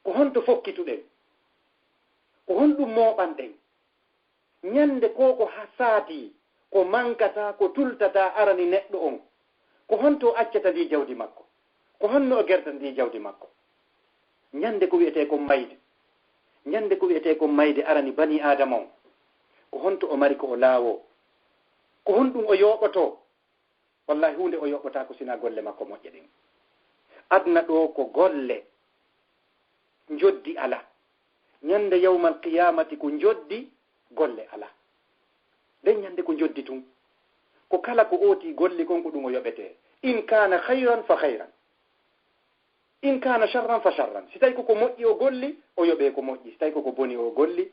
Ko honto fokkituɗen? Ko honɗum mooɓanɗen? Ñande ko ko ha-, saatii, ko mankataa, ko tultataa arani neɗɗo on, ko honto o accata ndi jawdi makko? Ko honno o gerta ndi jawdi makko? Ñande ko wi'etee kon mayde, ñande ko wi'etee kon mayde arani banii Aadama on, ko honto o mari ko o laawoo? Ko honɗum o yooɓotoo? Wallahi, huunde o yoɓɓotaako sinaa golle makko moƴƴe ɗen. Aduna ɗo ko golle, njoddi alaa. Ñande yawmal qiyaamati ko njoddi, golle alaa. Nden ñande ko njoddi tun. Ko kala ko ooti golli kon, ko ɗum o yoɓetee. In kaana khayran fa khayran. In kaana sharran fa sharran. Si tawi ko ko moƴƴi o golli, o yoɓee ko moƴƴi. Si tawi ko ko boni o golli,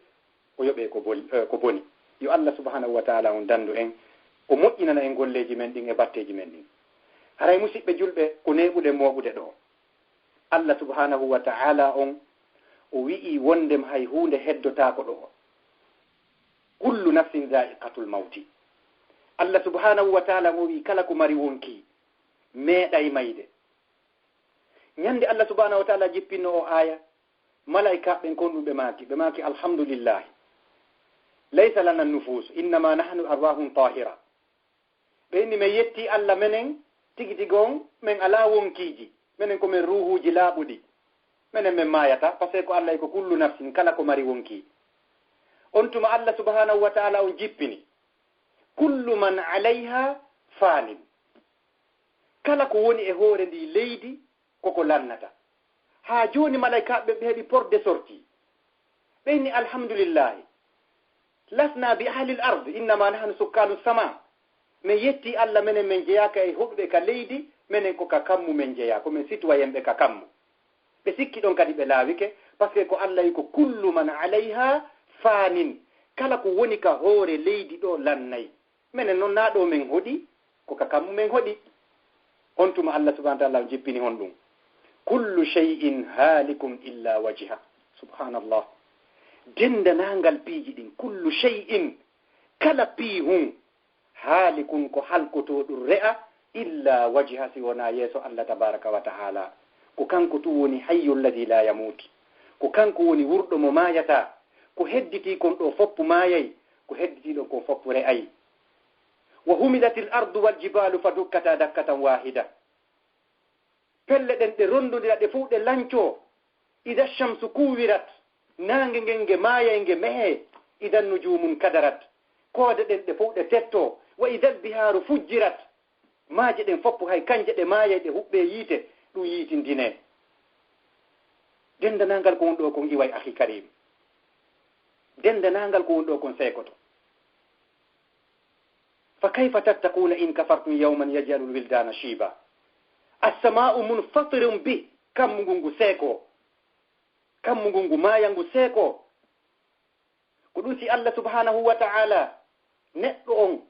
o yoɓee ko bol-, eh, ko boni. Yo Allah subhanahu wa ta'ala on dandu en, o moƴƴinana en golleeji men ɗin e batteeji men ɗin. Haray musiɓɓe julɓe, ko neeɓuɗen mooɓude ɗo. Allah subhanahu wa ta'ala on, O wi'i wondem hay huunde heddotaako ɗo. Kullu nafsin dha'iqatul mawti. Allah subhanahu wa ta'ala o wi'i kala ko mari wonki meeɗay mayde. Ñande Allah subhanahu wa ta'ala jippinno o aya, malaika ɓen kon ɗum ɓe maaki, ɓe maaki alhamdulillahi. Laysa lana nufus, innama nahnu arwahun tahira. Ɓe inni men yetti Allah menen tigi tigi on, men alaa wonkiiji, menen ko men ruuhuuji laaɓuɗi. Menen men maayata, parce que ko Allah ko kullu nafsin, kala ko mari wonki. On tuma Allah subhanahu wa ta'ala on jippini, kullu man alayha fanin. Kala ko woni e hoore ndi leydi, koko lannata. Haa jooni malaikaaɓe ɓe heɓi porte de sortie. Ɓe inni alhamdulillahi. Lasna bi ahlil ard, innama nahnu sukkanu sama. Men yetti Allah, menen men jeyaaka e hoɗuɓe ka leydi, menen ko ka kammu men jeyaa, ko men citoyenɓe ka kammu. Ɓe sikki ɗon kadi ɓe laawike, parce que ko Allah wi ko kullu man alayha fanin. Kala ko woni ka hoore leydi ɗo lannay. Menen non naa ɗo men hoɗi, ko ka kammu men hoɗi. On tuma Allah subhanahu wa ta'ala jippini hon ɗum. Kullu shay'in halikun illa wajha. Subhanallah. Dendanangal piiji ɗin, kullu shay'in, kala pii hun, halikun ko halkoto ɗum re'a, illa wajha si wona yeeso Allah tabaraka wa ta'ala. Ko kanko tun woni hayyu alladhi la yamut. Ko kanko woni wurɗo mo maayata. Ko hedditi kon ɗo foppu maayay, ko hedditi ɗon kon foppu re'ay. Wa humilatil ardu wal jibalu fa dukkata dakkatan wahida. Pelle ɗen ɗe rondondira ɗe fow ɗe lanco. Ida shamsu kuwirat, naange ngen nge maayay nge mehe. Ida nujumun kadarat, koode ɗen ɗe fow ɗe tetto. Wa idal biharu fujjirat, maaje ɗen foppo hay kanje ɗe maayay ɗe huɓɓe yiite, ɗum yiitindine. Dendanangal ko won ɗo kon iway akhi karim. Dendanangal ko won ɗo kon seekoto. Fa kayfa tattaquna in kafartum yawman yaj'alul wildana shiba. As-sama'u munfatirun bi, kammu ngu ngu seeko. Kammu ngu ngu maaya ngu seeko. Ko ɗum si Allah subhanahu wa ta'ala, neɗɗo on,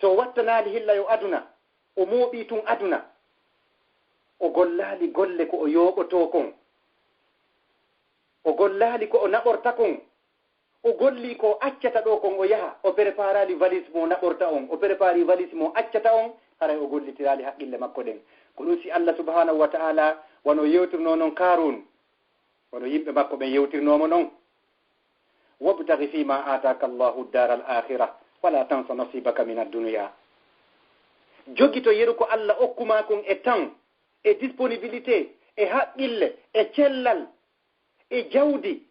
so wattanaali hilla yo aduna, o mooɓii tun aduna, o gollaali golle ko o yooɓotoo kon, o gollaali ko o naɓorta kon, o gollii ko o accata ɗo kon o yaha, o préparaali valise mo naɓorta on, o prépari valise mo accata on, haray o gollitiraali haqqille makko ɗen. Ko ɗum si Allah subhanahu wa ta'ala wano yewtirnoo non Karun, wano yimɓe makko ɓen yewtirnoo mo non. Wabtaghi fima ataka Allahu ad-dara al-akhirah, wala tansa nasibaka min ad-dunya. Jogito yeru ko Allah okku ma kon e temps, e disponibilité, e haqqille, e cellal, e jawdi.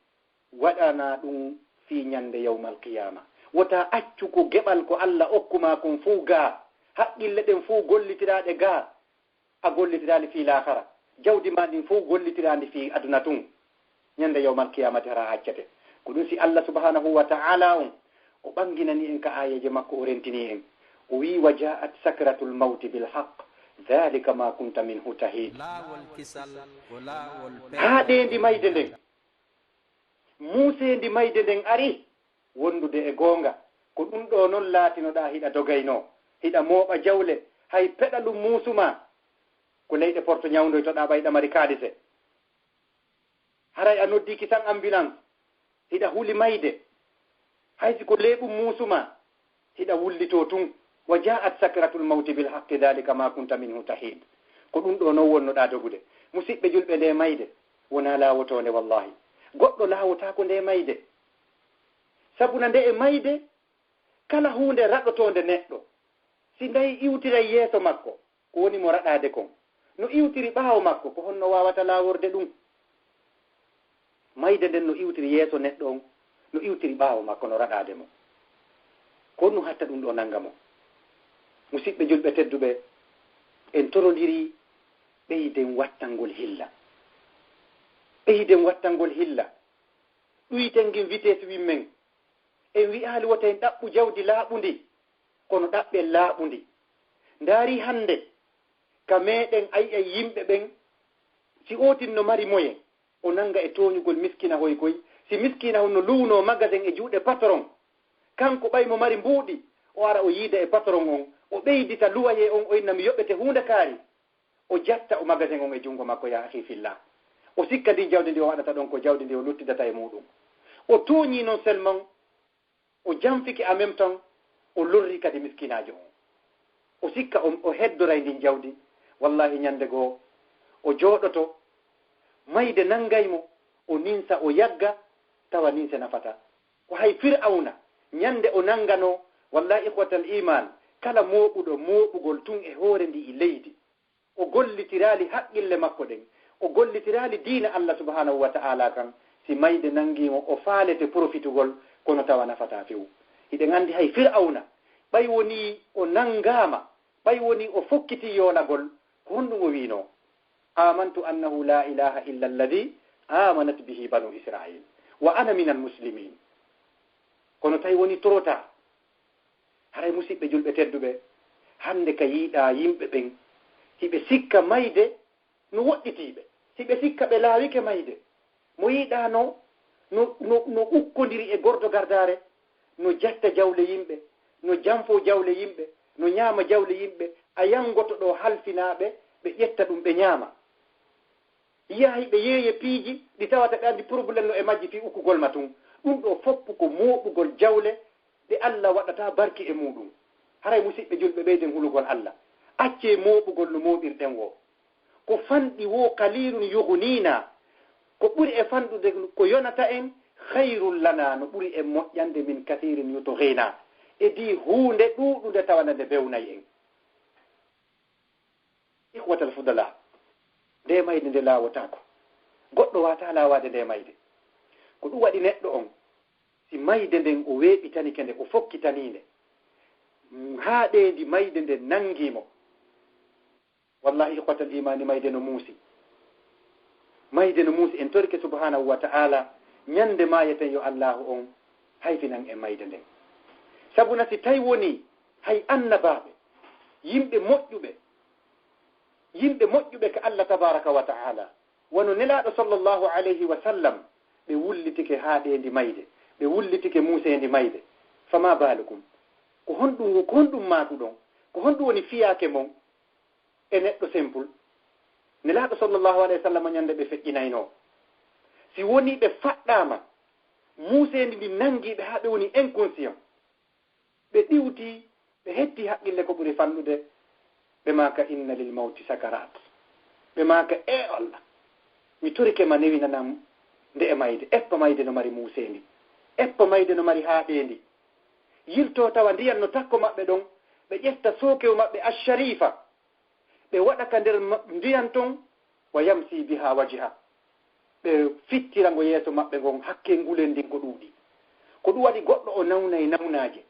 Waɗana ɗum fii ñande yawmal qiyama. Wota accu ko geɓal ko Allah okku ma kon fow gaa, haqqille ɗen fow gollitiraaɗe gaa, a gollitiraali fii laakara. Jawdi ma ndin fow gollitiraandi fii aduna tun. Ñande yawmal qiyamati hara a accete. Ko ɗum si Allah subhanahu wa ta'ala on, o ɓanginani en ka aayeeje makko, o rentini en. O wii, "Wa ja'at sakratul mawti bil haqq, dhalika ma kunta minhu tahid." Laawol kisal ko laawol pe- Haa ɗeendi mayde nden, muuseendi mayde nden ari wondude e goonga. Ko ɗum ɗo non laatinoɗaa hiɗa dogaynoo, hiɗa mooɓa jawle, hay peɗalum muusu ma. Ko leyɗe Porto ñawndoytoɗaa ɓay ɗa mari kaalise. Haray a noddii kisan ambulance, hiɗa huli mayde. Hay si ko leeɓum muusu ma, hiɗa wullitoo tun. Wa ja'at sakratul mawti bil haqqi, dhalika ma kunta minhu tahid. Ko ɗum ɗo non wonnoɗaa dogude. Musiɓɓe julɓe, nde mayde wonaa laawotoonde, wallahi. Goɗɗo laawotaako nde mayde. Sabuna nde e mayde, kala huunde raɗotoonde neɗɗo, si ndayi iwtiray yeeso makko, ko woni mo raɗaade kon. No iwtiri ɓaawo makko, ko honno waawata laaworde ɗum? Mayde nden no iwtiri yeeso neɗɗo on, no iwtiri ɓaawo makko, no raɗaade mo. Ko honno hatta ɗum ɗo nannga mo? Musiɓɓe julɓe tedduɓe, en torondiri ɓeyden wattangol hilla. Ɓeyden wattangol hilla. Ɗuyten ngin vitesse wimmen. En wi'aali wota en ɗaɓɓu jawdi laaɓundi, kono ɗaɓɓen laaɓundi. Ndaari hannde, ka meɗen ayi'ay yimɓe ɓen, si ootin no mari moyen, o nannga e tooñugol miskinahoy koy. Si miskinahoy no luwunoo magasin e juuɗe patron, kanko ɓay mo mari mbuuɗi, o ara o yiida e patron on, o ɓeydita luwayee on, o inna mi yoɓete huunde kaari. O jatta o magasin on e junngo makko, ya akhi fillah. O sikka ndin jawdi ndi o waɗata ɗon ko jawdi ndi o luttidata e muuɗum. O tooñii non seulement, o janfike en même temps, o lorri kadi miskinaajo on. O sikka o, o heddoray ndin jawdi. Wallahi ñande goo o jooɗoto, mayde nangay mo, o ninsa, o yagga, tawa ninse nafata. Ko hay Fir'awna, ñande o nanganoo, wallahi ikhwatal iman, kala mooɓuɗo mooɓugol tun e hoore ndi e leydi, o gollitiraali haqqille makko ɗen, o gollitiraali diina Allah subhanahu wa ta'ala kan, si mayde nangii mo, o faalete profitugol, kono tawa nafataa few. Hiɗen anndi hay Fir'awna, ɓay wonii o nangaama, ɓay wonii o fokkitii yoolagol, ko honɗum o wiinoo? "Amantu annahu la ilaha illa alladhi amanat bihi banu Israil, wa ana minal muslimin." Kono tawi woni trop tard. Haray musiɓɓe julɓe tedduɓe, hannde ka yiiɗaa yimɓe ɓen, hiɓe sikka mayde no woɗɗitiiɓe, hiɓe sikka ɓe laawike mayde. Mo yiiɗaa no, no, no, no ukkondiri e gordo gardaare, no jatta jawle yimɓe, no janfoo jawle yimɓe, no ñaama jawle yimɓe, a yangoto ɗo halfinaaɓe, ɓe ƴetta ɗum, ɓe ñaama. Yahay ɓe yeeye piiji ɗi tawata ɓe anndi problème no e majji fii ukkugol ma tun. Ɗum ɗo foppu ko mooɓugol jawle ɗe Allah waɗata barki e muuɗum. Haray musiɓɓe julɓe, ɓeyden hulugol Allah. Accee mooɓugol no mooɓirɗen woo. Ko fanɗi woo, qalilun yughnina. Ko ɓuri e fanɗude ko yonata en, khayrun lana, no ɓuri en moƴƴande, min kathirin yutghina. E dii huunde ɗuuɗunde tawana nde bewnay en. Ikhwatal fudala, nde mayde nde laawotaako. Goɗɗo waawataa laawaade nde mayde. Ko ɗum waɗi neɗɗo on, si mayde nden o weeɓitanike nde, o fokkitanii nde, haa ɗeendi mayde nde nangii mo. Wallahi, ikhwatal imaani, mayde no muusi. Mayde no muusi. En torike subhanahu wa ta'ala, ñande maayeten yo Allahu on hayfinan en mayde nden. Sabu na si tawi woni hay annabaaɓe, yimɓe moƴƴuɓe, yimɓe moƴƴuɓe ka Allah tabaraka wa ta'ala, wano Nelaaɗo sallallahu alayhi wa sallam, ɓe wullitike haa ɗeendi mayde, ɓe wullitike muuseendi mayde. Fama balukum? Ko honɗum, ko honɗum maatuɗon? Ko honɗum woni fiyaake mon e neɗɗo simple? Nelaaɗo sallallahu alayhi wa sallam ñande ɓe feƴƴinaynoo, si woni ɓe faɗɗaama, muuseendi ndi nangii ɓe haa ɓe woni inconscient, ɓe ɗiwti, ɓe hetti haqqille ko ɓuri fanɗude, ɓe maaka, "Inna lil mawti sakarat." Ɓe maaka, "E Allah, mi torike ma, newinanam nde e mayde." Eppa mayde no mari muuseendi, eppa mayde no mari haaɗeendi. Yilto tawa ndiyan no takko maɓɓe ɗon, ɓe ƴetta sookewo maɓɓe Asharifa, ɓe waɗa ka nder ma-, ndiyan ton, "Wa yamsi biha wajha." Ɓe fittira ngo yeeso maɓɓe ngon, hakke ngulen ndin ko ɗuuɗi. Ko ɗum waɗi goɗɗo o nawnay nawnaaje,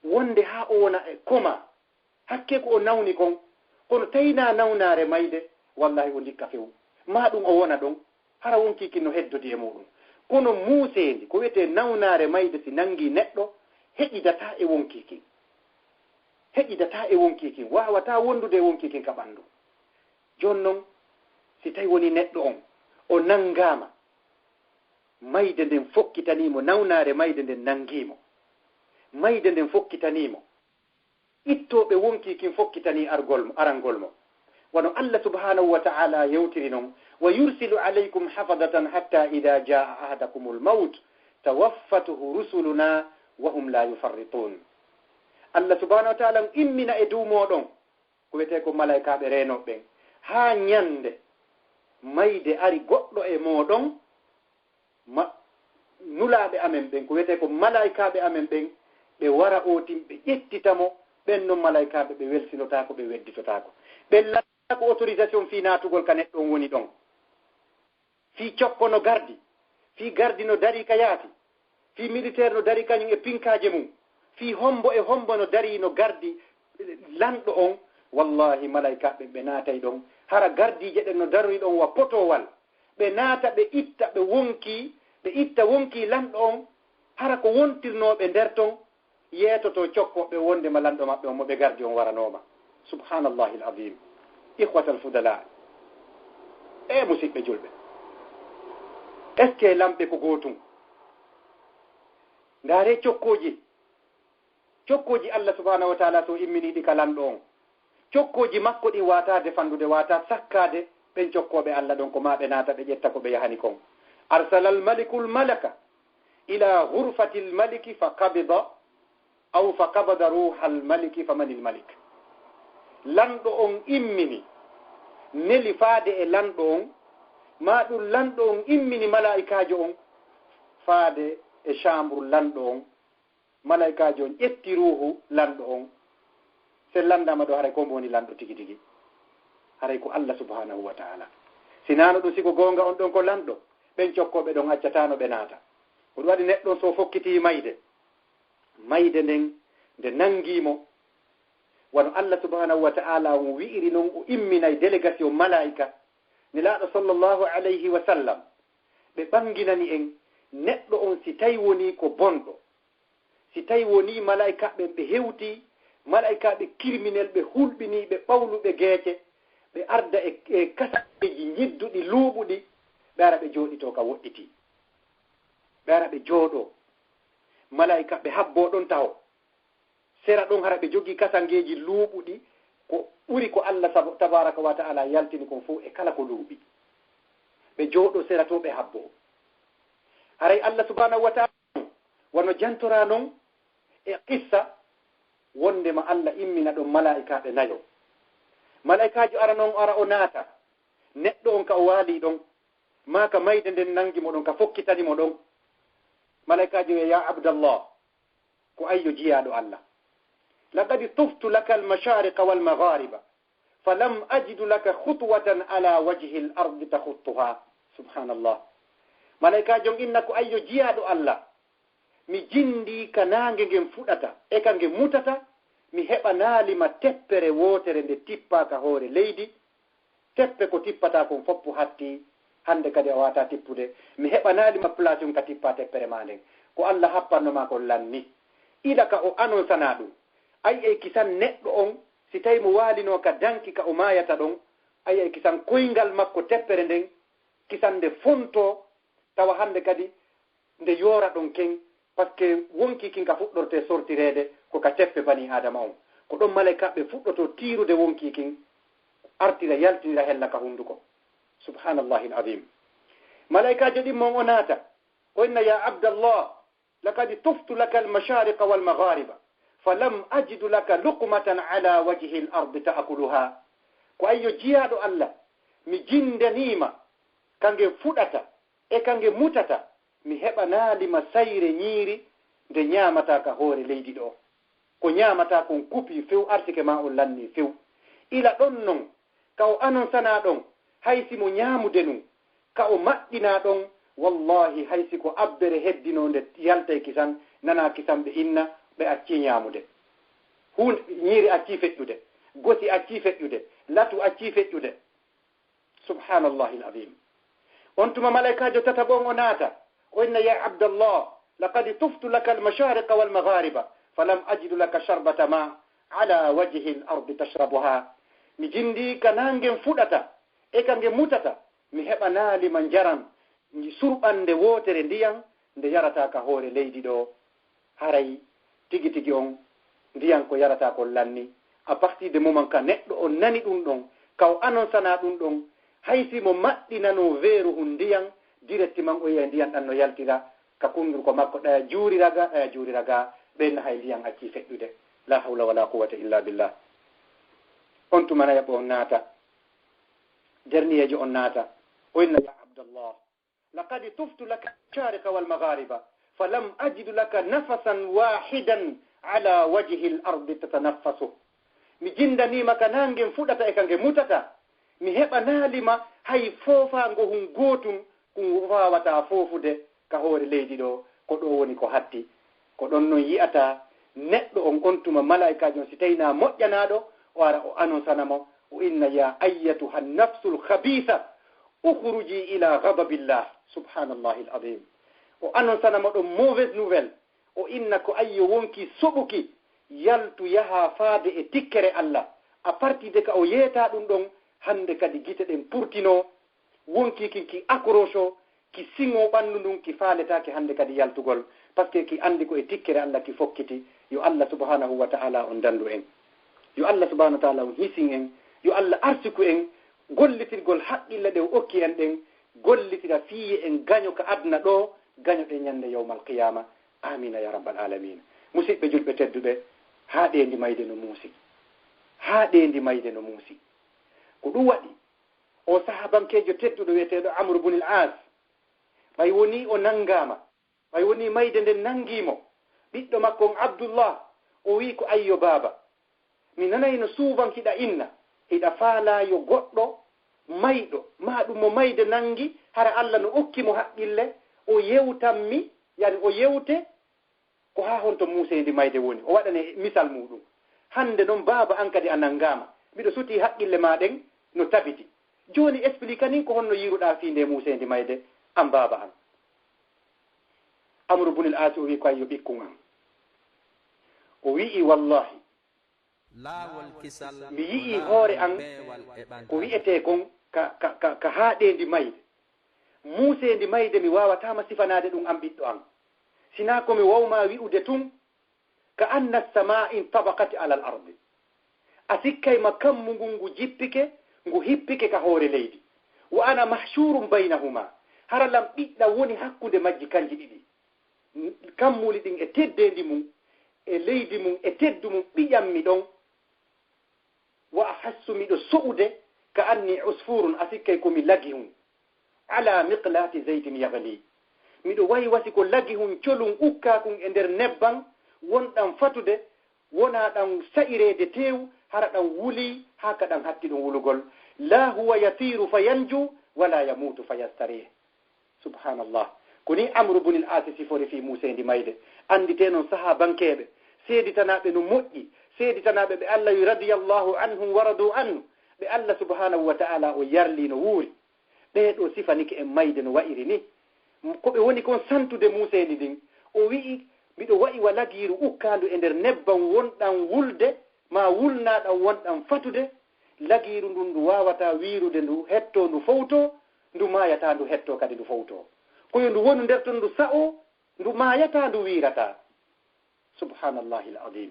wonde haa o wona e koma, hakke ko o nawni kon, kono tawi na nawnaare mayde, wallahi o ndikka few. Ma ɗum o wona ɗon, hara wonkii kin no heddodi e muɗum. Kono muuseendi, ko wiyetee nawnaare mayde, si nangii neɗɗo, heƴidataa e wonkii kin. Heƴidataa e wonkii kin, waawataa wondude e wonkii kin ka ɓanndu. Jooni non, si tawi woni neɗɗo on, o nanngaama, mayde nden fokkitanii mo, nawnaare mayde nden nanngii mo, mayde nden fokkitanii mo, ittooɓe wonkii kin fokkitanii argol mo, arangol mo. Wano Allah subhanahu wa ta'ala yewtiri non, "Wa yursilu alaykum hafadatan hatta idha jaa ahadakumul mawt, tawaffathu rusuluna wa hum la yufarritun." Allah subhanahu wa ta'ala immina e dow mooɗon, ko wiyetee ko malaykaaɓe reenooɓe ɓen, haa ñande mayde ari goɗɗo e mooɗon, ma-, nulaaɓe amen ɓen, ko wiyetee ko malaykaaɓe amen ɓen, ɓe wara oo tin, ɓe ƴettita mo, ɓen non malaykaaɓe ɓe welsinotaako, ɓe wedditotaako. Ɓe lanaa ko autorisation fii naatugol ka neɗɗo on woni ɗon. Fii cokko no gardi, fii gardi no darii ka yaasi, fii militeer no darii kañum e pinkaaje mum, fii hombo e hombo no darii no gardi lanɗo on, wallahi malaykaaɓe ɓe naatay ɗon. Hara gardiije ɗen no daroyi ɗon wa potowal. Ɓe naata, ɓe itta, ɓe wonkii, ɓe itta wonkii lanɗo on, hara ko wontirnooɓe nder ton, yeetoto cokkoɓe wondema lanɗo maɓɓe on mo ɓe gardi on waranooma. Subhanallahi al-azim. Ikhwatal fudala. E musiɓɓe julɓe. Est-ce que lamɓe ko gootum? Ndaare cokkooji. Cokkooji Allah subhanahu wa ta'ala so imminiiɗi ka lanɗo on. Cokkooji makko ɗin waataa defandude, waataa sakkaade, ɓen cokkooɓe Alla ɗon ko maa ɓe naata ɓe ƴetta ko ɓe yahani kon. Arsalal malikul malaka ila ghurfatil maliki fa qabida, aw fa qabada ruhal maliki fa manil malik. Lanɗo on immini, neli faade e lanɗo on, maa ɗum lanɗo on immini malaa'ikaajo on faade e chambre lanɗo on. Malaa'ikaajo on ƴetti ruuhu lanɗo on. Se lanndama ɗo, haray ko mo woni lanɗo tigi tigi? Haray ko Alla subhanahu wa ta'ala. Sinaano ɗum, si ko goonga on ɗon ko lanɗo, ɓen cokkooɓe ɗon accataano ɓe naata. Ko ɗum waɗi neɗɗo on so fokkiti mayde, mayde nden nde nangi mo, wano Alla subhanahu wa ta'ala on wi'iri non, o imminay délégation malaa'ika. Nelaaɗo sallallahu alayhi wa sallam, ɓe ɓanginani en neɗɗo on si tawi woni ko bonɗo, si tawi woni malaa'ikaaɓe ɓe hewti, malaa'ikaaɓe criminel, ɓe hulɓiniiɓe, ɓawluɓe geece, ɓe arda e, e kasaŋgeeji ñidduɗi, luuɓuɗi, ɓe ara ɓe jooɗitoo ka woɗɗitii. Ɓe ara ɓe jooɗoo. Malaa'ikaaɓe habboo ɗon taho. Sera ɗon hara ɓe jogii kasaŋgeeji luuɓuɗi, ko ɓuri ko Alla sabo-, tabaaraka wa ta'ala yaltini kon fow e kala ko luuɓi. Ɓe jooɗoo sera to ɓe habboo. Haray Alla subhanahu wa ta'ala wano jantoraa non e qissa, wondema Alla immina ɗon malaa'ikaaɓe nayo. Malaa'ikaajo ara non, ara o naata. Neɗɗo on ka o waali ɗon, maa ka mayde nden nangi mo ɗon, ka fokkitani mo ɗon. Malaa'ikaajo wi'a, "Ya Abdallah, ko ayyo jiyaaɗo Alla. Laqad tuftu laka al-mashariqa wal maghariba, falam ajidu laka khutwatan ala wajhi al-ardi takhuttuha." Subhanallah. Malaa'ikaajo on inna, "Ko ayyo jiyaaɗo Alla. Mi jindii ka naange ngen fuɗata e ka nge mutata, mi heɓanaali ma teppere wootere nde tippaa ka hoore leydi, teppe ko tippataa kon foppu hatti, hande kadi a waawataa tippude. Mi heɓanaali ma place on ka tippaa teppere maa nden. Ko Alla happanno maa kon lanni." Ila ka o anonsanaa ɗum. Ay, ay kisan neɗɗo on, si tawi mo waalinoo ka danki ka o maayata ɗon, ay, ay kisan koyngal makko teppere nden, kisan nde fontoo, tawa hande kadi nde yoora ɗon ken, parce que wonkii kin ka fuɗɗortee sortireede ko ka teppe banii Aadama on. Ko ɗon malaykaaɓe fuɗɗotoo tiirude wonkii kin, artira yaltinira hella ka hunduko. Subhaanallahil aziim. Malaykaajo ɗimmo on o naata, o inna, "Ya Abdallah, laqad tuftu laka al-mashariqa wal maghariba, falam ajidu laka luqmatan ala wajhi al-ardi ta'kuluha." Ko ayyo jiyaaɗo Alla, mi jindanii ma ka nge fuɗata e ka nge mutata, mi heɓanaali ma sayre ñiiri nde ñaamataa ka hoore leydi ɗo. Ko ñaamataa kon kupi few, arsike maa on lanni few. Ila ɗon non, ka o anonsanaa ɗon, hay si mo ñaamude nun, ka o maɗɗinaa ɗon, wallahi, hay si ko abbere heddinoo nde yaltay kisan, nanaa kisan ɓe inna, ɓe accii ñaamude. Huunde, ñiiri accii feƴƴude, gosi accii feƴƴude, latu accii feƴƴude. Subhaanallahil aziim. On tuma malaykaajo tataɓo on o naata, o inna, "Ya Abdallah, laqad tuftu laka al-mashariqa wal maghariba, falam ajidu laka sharbata ma ala wajhi al-ardi tashrabuha." Mi jindii ka naange ngen fuɗata e ka nge mutata, mi heɓanaali ma njaram, surɓannde wootere ndiyan nde yarataa ka hoore leydi ɗo. Haray tigi tigi on, ndiyan ko yarataa kon lanni. À partir de moment ka neɗɗo on nani ɗum ɗon, ka o anonsanaa ɗum ɗon, hay si mo maɗɗinanoo veeru hun ndiyan, directement o yi'ay ndiyan ɗan no yaltira ka kunnduko makko, ɗaya juurira ga, ɗaya juurira ga, ɓe inna hay ndiyan accii feƴƴude. La hawla wala quwwata illa billah. On tuma nayaɓo on naata, derniyeejo on naata, o inna, "Ya Abdallah, laqad tuftu laka al-mashariqa wal maghariba, falam ajidu laka nafasan wahidan ala wajhi al-ardi tatanaffasu." Mi jindanii ma ka naange ngen fuɗata e ka nge mutata, mi heɓanaali ma hay foofaango hun gootun kun waawataa foofude ka hoore leydi ɗo, ko ɗo woni ko hatti. Ko ɗon non yi'ata neɗɗo on, on tuma malaykaajo on, si tawi na moƴƴanaaɗo, o ara o anonsana mo, o inna, "Ya ayyatuha nafsul khabisa, ukhruji ila ghadabillah." Subhanallahil azim. O anonsana mo ɗon mauvaise nouvelle. O inna, "Ko ayyo wonki soɓuki, yaltu yaha faade e tikkere Allah." À partir de ka o yeeta ɗum ɗon, hande kadi gite ɗen purtino, wonki kin ki accroche, ki siŋo ɓandu ndun, ki faaletaake hande kadi yaltugol, parce que ki andi ko e tikkere Allah ki fokkiti. Yo Allah subhanahu wa ta'ala on dandu en, yo Allah subhanahu wa ta'ala on hisin en, yo Allah arsiku en, gollitirgol haqqille ɗe o okki en ɗen, gollitira fii yo en gaño ka aduna ɗoo, gañoɗen ñande yawmal qiyaama. Aamiina yaa rabbal aalamiina. Musiɗɓe julɓe tedduɓe, haa ɗeendi mayde no muusi. Haa ɗeendi mayde no muusi. Ko ɗum waɗi, o sahabankeejo tedduɗo wi'eteeɗo Amru bunil Aas, ɓay wonii o nanngaama, ɓay wonii mayde nden nanngii mo, ɓiɗɗo makko on Abdullah, o wi'i ko, "Ayyo baaba, mi nanayno souvent hiɗa inna, hiɗa faalaa yo goɗɗo mayɗo, maa ɗum mo mayde nanngi, hara Alla no okki mo haqqille, o yewtan mi, yani o yewte, ko haa honto muuseendi mayde woni?" O waɗane misal muuɗum. "Hannde non baaba an kadi a nanngaama, miɗo sutii haqqille maa ɗen no tabiti. Jooni explique nin ko honno yiiruɗaa fii ndee muuseendi mayde an baaba an." Amru bunil Aasi o wi'i ko, "Ayyo ɓikkun an." O wi'i, "Wallahi, laawol kisal mi yi'ii hoore an ko wi'etee kon ka, ka, ka, ka haaɗeendi mayde. Muuseendi mayde mi waawataa ma sifanaade ɗum an ɓiɗɗo an. Sinaa ko mi wawmaa wi'ude tun, ka anna samaa in tabaqat alal ardi. A sikkay ma kammu ngun ngu jippike, ngu hippike ka hoore leydi. Wa ana mahshurun baynahuma. Hara lan ɓiɗɗa woni hakkunde majji kanji ɗiɗi. Kammuli ɗin e teddeendi mum, e leydi mum, e teddu mum, ɓiƴan mi ɗon. Wa ahassu, miɗo so'ude, ka anni usfurun, a sikkay ko mi lagihun, ala miqlati zaytin yaghli. Miɗo wayi wasi ko lagihun colun ukkakun e nder nebban, wonɗan fatude, wona ɗan sa'ireede teewu, hara ɗan wuli, haa ka ɗan hatti ɗun wulugol. La huwa yatiru fa yanju, wala yamutu fa yastarih." Subhanallah. Ko nii Amru bunil Aasi sifori fii muuseendi mayde. Annditee non sahaabankeeɓe, seeditanaaɓe no moƴƴi, seeditanaaɓe ɓe Allah wi radiyallahu anhum wa radu anhu, ɓe Allah subhanahu wa ta'ala o yarlii no wuuri. Ɓee ɗoo sifanike en mayde no wa'iri ni. Ko ɓe woni kon santude muuseendi ndin. O wi'i, "Miɗo wa'i wa lagiiru ukkaandu e nder nebban wonɗan wulde, maa wulnaaɗan wonɗan fatude, lagiiru ndun ndu waawataa wiirude ndu hettoo ndu fowtoo, ndu maayataa ndu hettoo kadi ndu fowtoo. Ko yo ndu wonu nder ton ndu sa'oo, ndu maayataa ndu wiirataa." Subhaanallahi al-azim.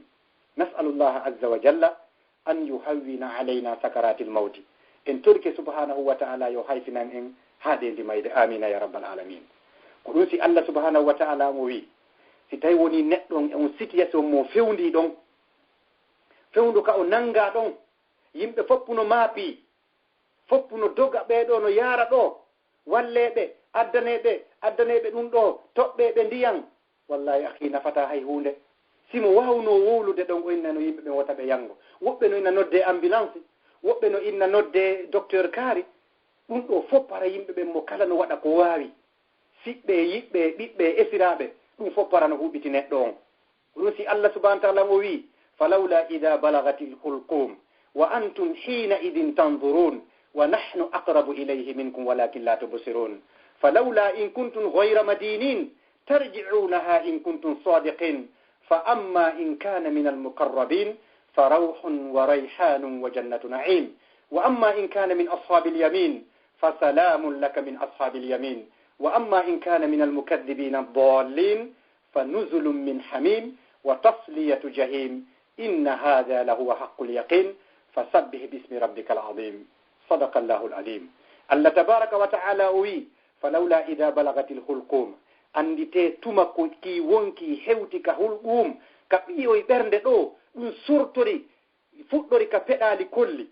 Nas'alullaha azza wa jalla an yuhawwina alayna sakaratil mawti. En torike subhanahu wa ta'ala yo hayfinan en haa ɗeendi mayde. Aamiina yaa rabbal aalamiin. Ko ɗum si Allah subhanahu wa ta'ala mo wi, si tawi woni neɗɗo on e on situation mo fewndii ɗon, fewndo ka o nanngaa ɗon, yimɓe foppu no maapii, foppu no doga, ɓee ɗoo no yaara ɗoo, wallee ɓe, addanee ɓe, addanee ɓe ɗum ɗoo, toɓɓee ɓe ndiyan. Wallahi, akhi, nafataa hay huunde. Si mo waawnoo wowlude ɗon, o inna no yimɓe ɓen wota ɓe yanngo. Woɓɓe no inna noddee ambulance, woɓɓe no inna noddee docteur kaari. Ɗum ɗoo fof hara yimɓe ɓen mo kala no waɗa ko waawi. Siɓɓe, yiɓɓe, ɓiɓɓe, esiraaɓe, ɗum fof hara no huɓɓiti neɗɗo on. Ko ɗum si Allah subhanahu wa ta'ala o wi, "Falawla idha balagatil hulqum, wa antum hina idhin tanzurun, wa nahnu aqrabu ilayhi minkum walakin la tubsirun. Falawla in kuntum ghayra madinin, tarji'unaha in kuntum sadiqin. Fa amma in kana minal muqarrabin, fa rawhun wa rayhanun wa jannatu na'im. Wa amma in kana min ashabil yamin, fa salamun laka min ashabil yamin. Wa amma in kana minal mukadhdhibina ad-dallin, fa nuzulun min hamim, wa tasliyatu jahim. Inna hadha lahuwa haqqul yaqin. Fasabbih bismi rabbikal azim." Sadaqallahul azim. Allah tabaraka wa ta'ala o wi, "Falawla idha balagatil hulqum." Annditee tuma ko ki wonki hewti ka hulqum, ka ɓiyoy ɓernde ɗoo, ɗum sortori, fuɗɗori ka peɗaali kolli,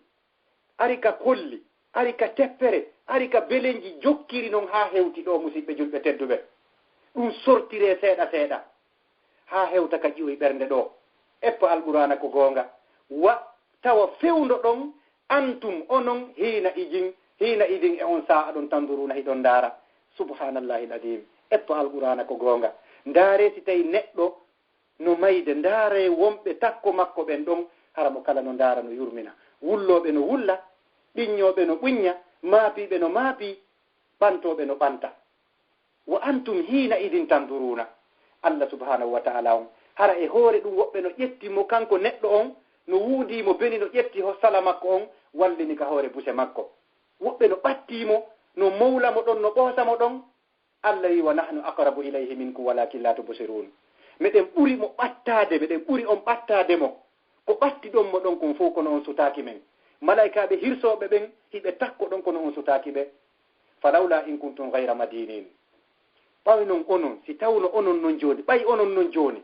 ari ka kolli, ari ka teppere, ari ka belenji, jokkiri non haa hewti ɗoo, musiɓɓe julɓe tedduɓe. Ɗum sortiree seeɗa seeɗa, haa hewta ka ƴiwoy ɓernde ɗoo. Eppa Alqur'aana ko goonga. Wa tawa fewndo ɗon, antum onon, hiina ijin, hiina idin e on saa'a ɗon, tanduruuna hiɗon ndaara. Subhaanallahi al-aziim. Eppa Alqur'aana ko goonga. Ndaaree si tawi neɗɗo no mayde, ndaaree wonɓe takko makko ɓen ɗon, hara mo kala no ndaara no yurmina. Wullooɓe no wulla, ɓiññooɓe no ɓuñña, maapiiɓe no maapi, ɓantooɓe no ɓanta. Wa antum hiina idin tanduruuna. Allah subhaanahu wa ta'ala on, hara e hoore ɗum woɓɓe no ƴetti mo kanko neɗɗo on, no wuudii mo beni, no ƴetti ho sala makko on, wallini ka hoore buse makko. Woɓɓe no ɓattii mo, no mowla mo ɗon, no ɓoosa mo ɗon. Allah wi, "Wa nahnu aqrabu ilayhi minkum walakin la tubsirun." Meɗen ɓuri mo ɓattaade, meɗen ɓuri on ɓattaade mo. Ko ɓatti ɗon mo ɗon kon fow, kono on sutaaki men. Malaykaaɓe hirsooɓe ɓen, hiɓe takko ɗon, kono on sutaaki ɓe. Falawla in kuntum ghayra madinin. Ɓay non onon, si tawno onon non jooni, ɓay onon non jooni,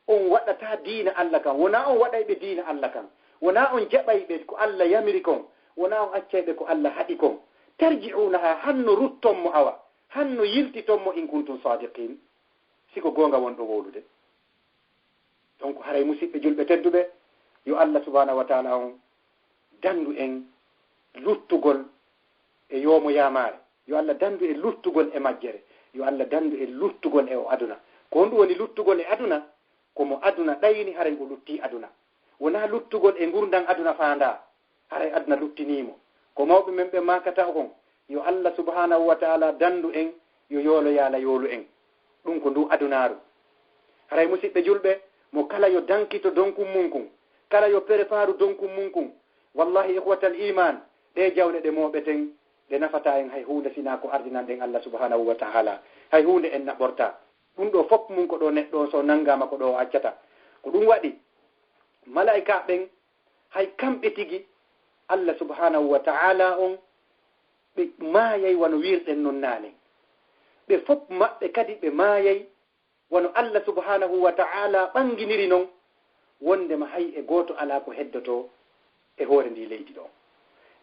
on waɗataa diina Alla kan, wonaa on waɗayɓe diina Alla kan, wonaa on jaɓayɓe ko Alla yamiri kon, wonaa on accayɓe ko Alla haɗi kon. Tarji'unaha, hanno rutton mo awa, hanno yiltiton mo in kuntum sadiqin, si ko goonga wonɗo wowlude. Donc, haray musiɓɓe julɓe tedduɓe, yo Alla subhanahu wa ta'ala on dandu en luttugol e yoomo yaamaare. Yo Alla dandu en luttugol e majjere. Yo Alla dandu en luttugol e o aduna. Ko honɗum woni luttugol e aduna? Ko mo aduna ɗayini, haray o lutti aduna. Wonaa luttugol e ngurndan aduna faandaa, haray aduna luttinii mo. Ko mawɓe men ɓe maakata kon, yo Alla subhanahu wa ta'ala dandu en, yo yoolo yaala yoolu en. Ɗum ko ndu adunaaru. Haray musiɓɓe julɓe, mo kala yo dankito donkun mun kun, kala yo preparu donkun mun kun. Wallahi, ikhwatal iman, ɗe jawle ɗe mooɓeten, ɗe nafataa en hay huunde sinaa ko ardinan ɗen Alla subhanahu wa ta'ala. Hay huunde en naɓortaa. Ɗum ɗo fof mun ko ɗo neɗɗo on so nanngaama ko ɗo o accata. Ko ɗum waɗi, malaa'ika ɓen, hay kamɓe tigi, Alla subhanahu wa ta'ala on, ɓe maayay wano wiirɗen non naane. Ɓe fof maɓɓe kadi ɓe maayay wano Alla subhanahu wa ta'ala ɓanginiri non, wondema hay e gooto alaa ko heddoto e hoore ndi leydi ɗo.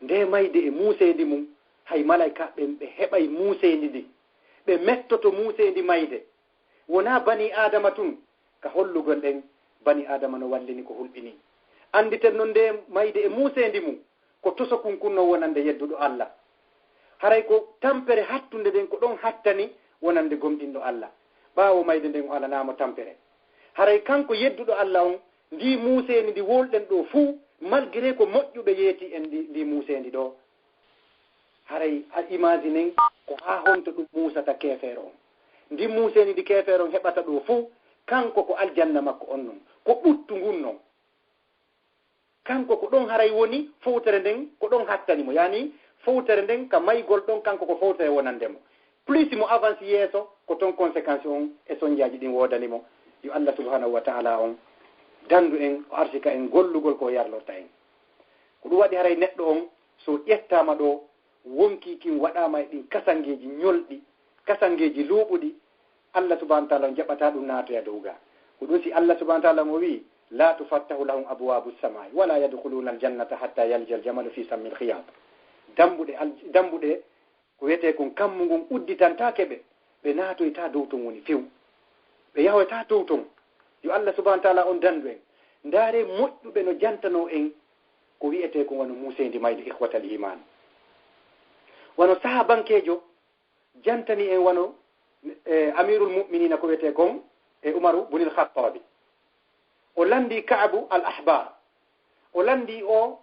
Nde mayde e muuseendi mum, hay malaa'ika ɓen ɓe heɓay muuseendi ndi. Ɓe mettoto muuseendi mayde. Wonaa banii Aadama tun, ka hollugol ɗen, banii Aadama no wallini ko hulɓini. Annditen non nde mayde e muuseendi mum, ko tosokun kun non wonande yedduɗo Alla. Haray ko tampere hattunde nden ko ɗon hattani wonande gomɗinɗo Alla. Ɓaawo mayde nden o alanaamo tampere. Haray kanko yedduɗo Alla on, ndi muuseendi ndi wowlɗen ɗo fuu, malgré ko moƴƴuɓe yeeti en ndi, ndi muuseendi ɗo, haray a imaginen ko haa honto ɗum muusata keefeero on. Ndin muuseendi ndi keefeero on heɓata ɗo fuu, kanko ko aljanna makko on non, ko ɓuttu ngun non. Kanko ko ɗon haray woni fowtere nden, ko ɗon hattani mo. Yaani fowtere nden ka maygol ɗon, kanko ko fowtere wonande mo. Plus mo avance yeeso, ko ton conséquence on e sonjaaji ɗin woodani mo. Yo Allah subhanahu wa ta'ala on dandu en, o arsika en gollugol ko o yarlorta en. Ko ɗum waɗi haray neɗɗo on, so ƴettaama ɗo, wonkii kin waɗaama e ɗin kasangeeji ñolɗi, kasangeeji luuɓuɗi, Allah subhanahu wa ta'ala on jaɓataa ɗum naatoya dow ga. Ko ɗum si Allah subhanahu wa ta'ala on o wi'i, "La tufattahu lahum abwabu samai, wala yadkhuluna aljannata hatta yalja aljamalu fi sammil khiyat." Dambuɗe al-, dambuɗe ko wiyetee kon kammu ngun udditantaake ɓe, ɓe naatoytaa dow ton woni few. Ɓe yahoytaa dow ton. Yo Allah subhanahu wa ta'ala on dandu en. Ndaare moƴƴuɓe no jantanoo en ko wiyetee kon wano muuseendi mayde, ikhwatal iman. Wano sahabankeejo jantani en wano, e, Amirul Mu'minina ko wiyetee kon e Umaru bunil Khattabi. O lanndii Ka'abu al Ahbar. O lanndii o,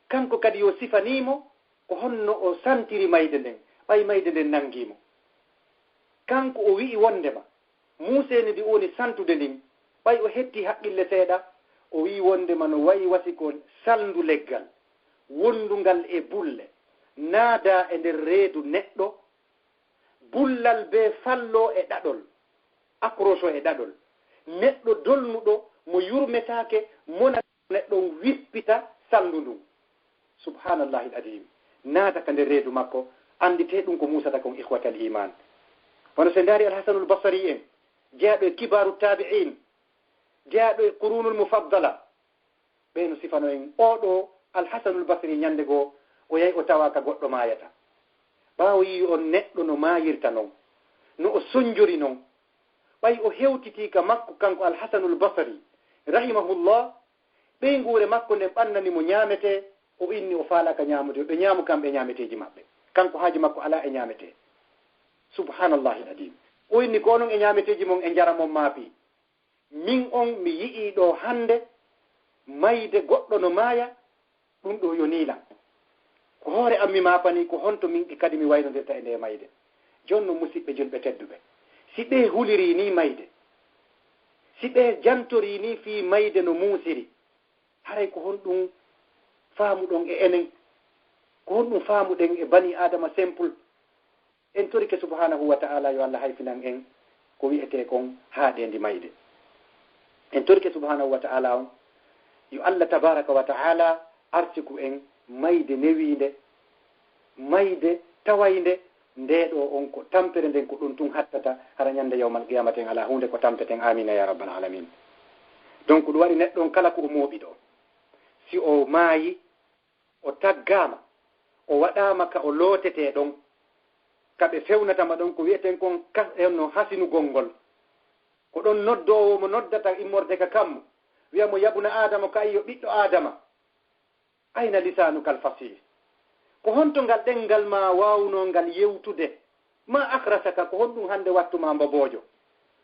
kanko kadi yo sifanii mo ko honno o santiri mayde nden, ɓay mayde nden nanngii mo. Kanko o wi'i wonndema, muuseendi ndi woni santude ndin, ɓay o hetti haqqille seeɗa, o wi'i wonndema no wayi wasi ko salndu leggal, wonndungal e bulle, naadaa e nder reedu neɗɗo, bullal bee falloo e ɗaɗol, accrochoo e ɗaɗol. Neɗɗo dolnuɗo mo yurmetaake, mona neɗɗo on wippita salndu ndun. Subhanallahi al-adim. Naata ka nder reedu makko, annditee ɗum ko muusata kon, ikhwatal iman. Wano se ndaari Al-Hasanul Basri en, jeyaaɗo e kibaaru tabi'in, jeyaaɗo e qurunul mufaddala, ɓe no sifano en. Oo ɗoo Al-Hasanul Basri ñannde goo, o yahi o tawa ka goɗɗo maayata. Ɓaawo yi'i on neɗɗo no maayirta non, no o sonjori non, ɓay o hewtitii ka makko kanko Al-Hasanul Basri, rahimahullah, ɓeynguure makko nden ɓannani mo ñaametee, o inni o faalaaka ñaamude, ɓe ñaamu kamɓe e ñaameteeji maɓɓe. Kanko haaju makko alaa e ñaametee. Subhanallahi al-adim. O inni ko onon e ñaameteeji mon e njaram on maapi. Min on mi yi'ii ɗoo hannde mayde goɗɗo no maaya, ɗum ɗoo yonii lan. Ko hoore am mi maapanii ko honto min kadi mi waynondirta e ndee mayde. Jooni non musiɓɓe julɓe tedduɓe, si ɓee hulirii nii mayde, si ɓee jantorii nii fii mayde no muusiri, haray ko honɗum faamuɗon e enen? Ko honɗum faamuɗen e banii Aadama simple? En torike subhanahu wa ta'ala yo Allah hayfinan en ko wi'etee kon haaɗeendi mayde. En torike subhanahu wa ta'ala on, yo Allah tabaraka wa ta'ala arsiku en mayde newiinde, mayde tawaynde, ndee ɗoo on ko tampere nden, ko ɗum tun hattata, hara ñande yawmal qiyamata en alaa huunde ko tampeten. Aamiina yaa rabbal aalamiin. Donc, ɗum waɗi neɗɗo on kala ko o mooɓi ɗoo, si o maayi, o taggaama, o waɗaama ka o lootetee ɗon, ka ɓe fewnata ma ɗon, ko wi'eten kon ka, e no hasinugol ngol. Ko ɗon noddoowo mo noddata immorde ka kammu, wi'a mo, "Yabna Aadama, ko ayyo ɓiɗɗo Aadama." Ayna lisaanuka al-fasiih? Ko honto ngal ɗenngal maa waawnoo ngal yewtude? Maa akhrajaka? Ko honɗum hannde wattu maa mboboojo?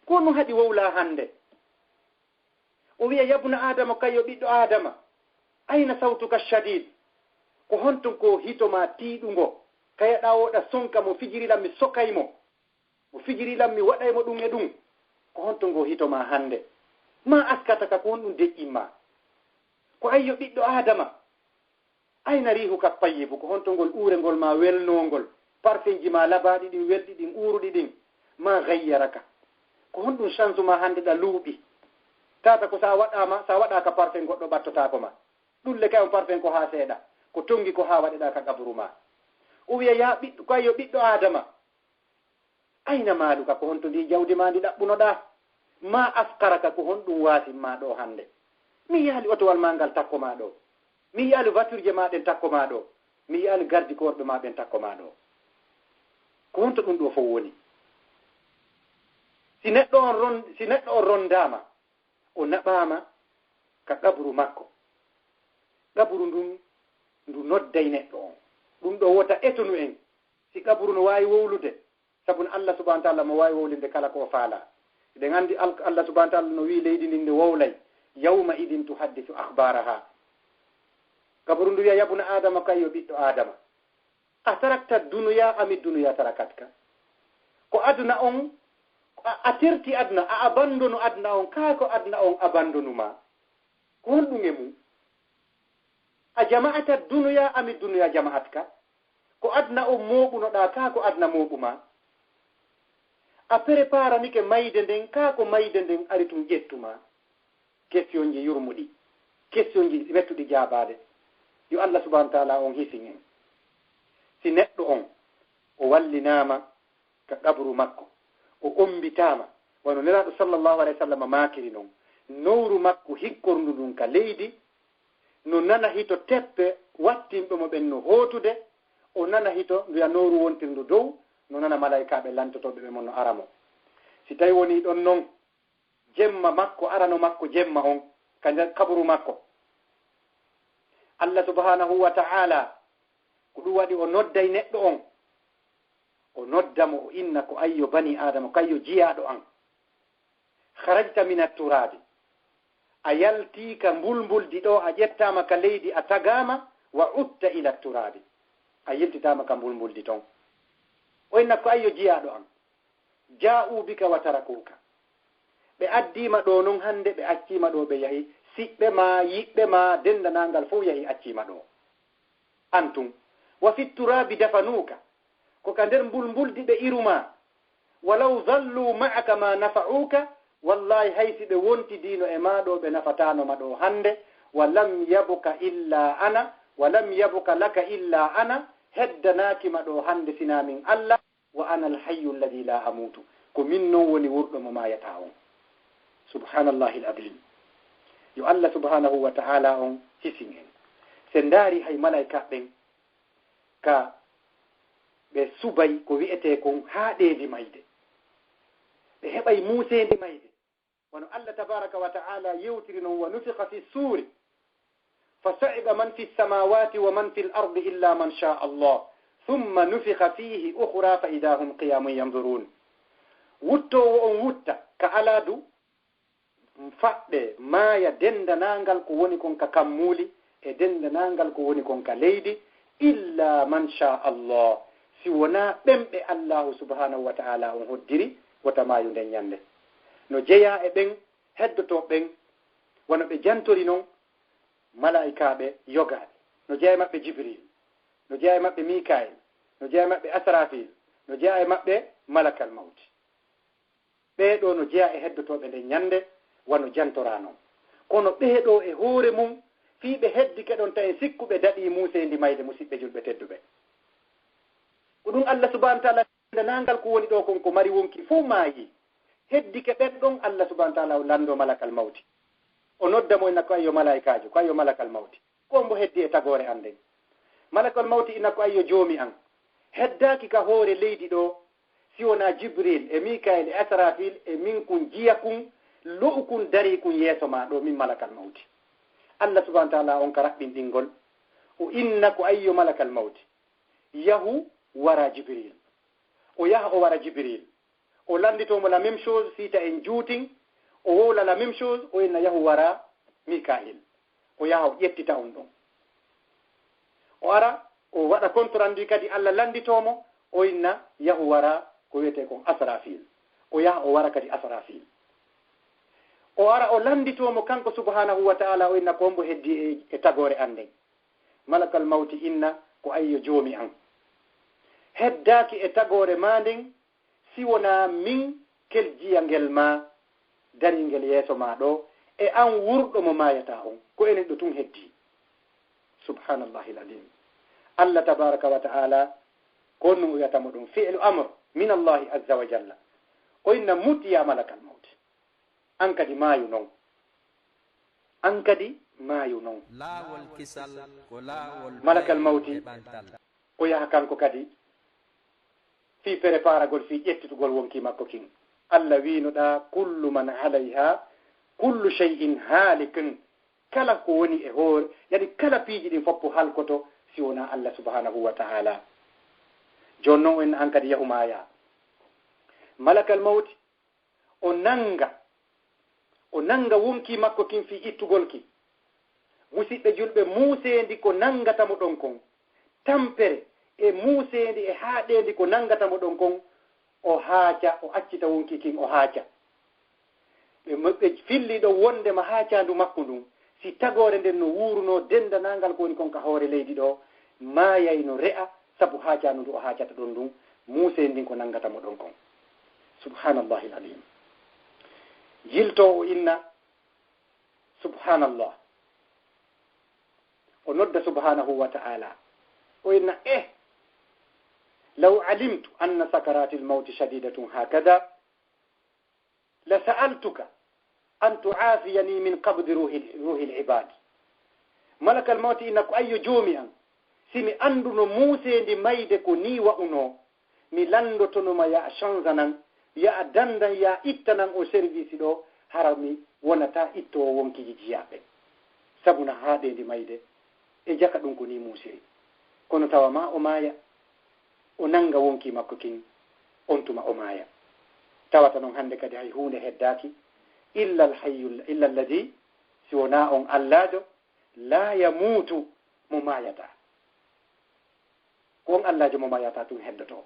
Ko honɗum haɗi wowlaa hannde? O wi'a, "Yabna Aadama, kayyo ɓiɗɗo Aadama, ayna sawtuka shadiid? Ko honto ko hito maa tiiɗungo? Kayaɗaa wooɗa sonka mo fijiri lan mi sokay mo. Mo fijiri lan mi waɗay mo ɗum e ɗum. Ko honto ngo hito maa hannde? Maa askataka, ko honɗum deƴƴin maa? Ko ayyo ɓiɗɗo Aadama, ayna riihuka tayyibu? Ko honto ngol uurengol maa welnoongol, parfenji maa labaaɗi ɗin, welɗi ɗin, uuruɗi ɗin? Maa gayyaraka? Ko honɗum shansu maa hannde ɗa luuɓi? Tata ko sa waɗaama, sa waɗaaka parfen goɗɗo ɓattotaako ma. Ɗum le kay on parfen ko haa seeɗa, ko tongi ko haa waɗeɗaa ka qaburu maa." O wi'a, "Yaa ɓiɗɗo, ko ayyo ɓiɗɗo Aadama, ayna maaluka? Ko honto ndi jawdi maa ndi ɗaɓɓunoɗaa? Maa afqaraka? Ko honɗum waasin maa ɗoo hannde? Mi yi'aali otowal maa ngal takko maa ɗoo. Mi yi'aali vaturje maa ɗen takko maa ɗoo. Mi yi'aali gardi koorɓe maa ɓen takko maa ɗoo. Ko honto ɗum ɗoo fow woni?" Si neɗɗo on ron-, si neɗɗo on rondaama, o naɓaama ka qaburu makko. Qaburu ndun, ndu nodday neɗɗo on. Ɗum ɗoo wota etonu en. Si qaburu no waawi wowlude, sabu no Allah subhanahu wa ta'ala mo waawi wowlinde kala ko o faalaa. Eɗen anndi Al-, Allah subhanahu wa ta'ala no wi'i leydi ndin nde wowlay, "Yawma idin tuhaddisu akhbaraha." Qaburu ndu wi'a, "Yabna Aadama, kayyo ɓiɗɗo Aadama, atarakta dunya ami dunya tarakatka?" Ko aduna on, a, a terti aduna, a abandonu aduna on, kaa ko aduna on abandonu maa? Ko honɗum e mum? A jama'ata dunya ami dunya jama'atka? Ko aduna on mooɓunoɗaa, kaa ko aduna mooɓu maa? A preparanike mayde nden, kaa ko mayde nden ari tun ƴettu maa? Kestionji yurmuɗi, kestionji mettuɗi jaabaade. Yo Allah subhanahu wa ta'ala on hisin en. Si neɗɗo on, o wallinaama ka qabru makko, o ombitaama, wano Nelaaɗo sallallahu alayhi wa sallam maakiri non, nowru makko hikkorndu ndun ka leydi, no nana hito teppe wattinɓe mo ɓen no hootude, o nana hito nduya nowru wontirndu dow, no nana malaykaaɓe lantotooɓe ɓe mo no ara mo. Si tawi wonii ɗon non, jemma makko, arano makko jemma on, ka nder kaburu makko. Allah subhanahu wa ta'ala, ko ɗum waɗi o nodday neɗɗo on. O nodda mo, o inna ko ayyo bani Adama, ko ayyo jiyaaɗo an. Kharajta min at-turabi. A yaltii ka mbulmbuldi ɗo, a ƴettaama ka leydi, a tagaama, wa utta ila turabi. A yiltitaama ka mbulmbuldi ton. O inna ko ayyo jiyaaɗo an. Ja'u bika wa tarakuka. Ɓe addiima ɗo non hannde, ɓe acciima ɗo, ɓe yahi. Siɓɓe ma, yiɓɓe ma, denndanangal fof yahi, acciima ɗo. An tun. Wa fi turabi dafanuka. Ko ka nder mbulmbuldi ɓe iru ma. Walaw zallu ma'aka ma nafa'uka. Wallahi, hay si ɓe wontidiino e ma ɗo, ɓe nafataano ma ɗo hannde. Wa lam yabuka illa ana. Wa lam yabuka laka illa ana. Heddanaaki ma ɗo hannde sinaa min Allah. Wa ana alhayyu alladhi la amutu. Ko min non woni wurɗo mo maayataa on. Subhanallahi al-azim. Yo Allah subhanahu wa ta'ala on hisin en. Se ndaari hay malaika ɓen ka ɓe subay ko wi'etee kon haaɗeendi mayde. Ɓe heɓay muuseendi mayde. Wano Allah tabaraka wa ta'ala yewtiri non, wa nufikha fi suri, fa sa'iqa man fi samawati wa man fil ardi illa man sha Allah, thumma nufikha fihi ukhra fa idha hum qiyamun yanzurun. Wuttoowo on wutta ka aladu, faɗɗe, maaya denndanangal ko woni kon ka kammuuli, e denndanangal ko woni kon ka leydi, illa man sha Allah, si wonaa ɓen ɓe Allahu subhanahu wa ta'ala on hoddiri, wota maayu nden ñande. No jeyaa e ɓen heddotoo ɓen, wano ɓe jantori non malaa'ikaaɓe yogaaɓe. No jeyaa e maɓɓe Jibril, no jeyaa e maɓɓe Mikail, no jeyaa e maɓɓe Asrafil, no jeyaa e maɓɓe Malakal Mawti. Ɓee ɗoo no jeyaa e heddotooɓe nden ñande, wano jantoraa non. Kono ɓee ɗoo e hoore mum, Fii ɓe heddike ɗon, tawi sikkuɓe daɗii muuseendi mayde, musiɓɓe julɓe tedduɓe. Ko ɗum Allah subhanahu wa ta'ala, dendanangal ko woni ɗo kon, ko mari wonki fof maayi. Heddike ɓen ɗon, Allah subhanahu wa ta'ala o lanndoo malakal mawti. O nodda mo, inna ko ayyo malaa'ikaajo, ko ayyo malakal mawti. Ko mbo heddi e tagoore an nden? Malakal mawti inna ko ayyo joomi an. Heddaaki ka hoore leydi ɗo, si wonaa Jibril e Mikail e Asrafil e min kun jiya kun, lo'u kun darii kun yeeso maa ɗo, min malakal mawti. Allah subhanahu wa ta'ala on ka raɓɓinɗingol, o inna ko ayyo malakal mawti. Yahu wara Jibril. O yaha o wara Jibril. O lannditoo mo la même chose, si ta en juutin, o wowla la même chose, o inna yahu wara Mikail. O yaha o ƴettita on ɗon. O ara, o waɗa compte rendu kadi, Allah lannditoo mo, o inna yahu wara ko wiyetee kon Asrafil. O yaha o wara kadi Asrafil. O ara o lannditoo mo kanko subhanahu wa ta'ala, o inna ko mbo heddi e, e tagoore an nden. Malakal mawti inna ko ayyo joomi an. Heddaaki e tagoore maa nden, si wonaa min kel jiyangel maa, dariingel yeeso maa ɗo, e an wurɗo mo maayataa on. Ko enen ɗo tun heddii. Subhanallahi al-azim. Allah tabaraka wa ta'ala, ko on ɗum o wiyata mo ɗum, fi'lu amr min Allahi azza wa jalla. O inna mut ya malakal mawti. An kadi maayu non. An kadi maayu non. Laawol kisal ko laawol Malakal mawti, e ɓantal. O yaha kanko kadi fii preparagol, fii ƴettitugol wonki makko kin. Allah wiino ɗa, "Kullu man alayha, kullu shay'in halikun." Kala ko woni e hoore, yani kala piiji ɗin foppo halkoto si wonaa Allah subhanahu wa ta'ala. Jooni non en an kadi yahu maaya. Malakal mawti, o nanga, o nanga wonki makko kin fii ittugol ki. Musiɓɓe julɓe, muuseendi ko nangata mo ɗon kon, tampere e muuseendi e haaɗeendi ko nangata mo ɗon kon, o haaca, o accita wonki kin, o haaca. Ɓe mo-, ɓe filli ɗo wondema haacaandu makko ndun, si tagoore nden no wuurunoo dendanangal ko woni kon ka hoore leydi ɗo, maayay no re'a sabu haacaandu ndu o haacata ɗon ndun, muuseendi ndin ko nangata mo ɗon kon. Subhanallahi al-azim. Yiltoowo inna, Subhanallah. O nodda subhanahu wa ta'ala. O inna, eh, law alimtu anna sakaratil mawti shadidatun hakada, la sa'altuka an tu'afiyani min qabdi ruhil, ruhil ibadi. Malakal mawti inna ko ayyo joomi an, si mi annduno muuseendi mayde ko nii wa'unoo, mi lanndotonoma ya a chanzanan, ya a dandan, ya a ittanan o service ɗo, hara mi wonata ittoowo wonkiiji jiyaaɓe. Sabu na haaɗeendi mayde, e jaka ɗum ko nii muusiri. Kono tawa ma o maaya, o nannga wonki makko kin, on tuma o maaya. Tawata noon hannde kadi hay huunde heddaaki, illa al hayyu, illa alladi, si wonaa on Allaajo, laa yamuutu, mo maayataa. Ko on Allaajo mo maayataa tun heddotoo.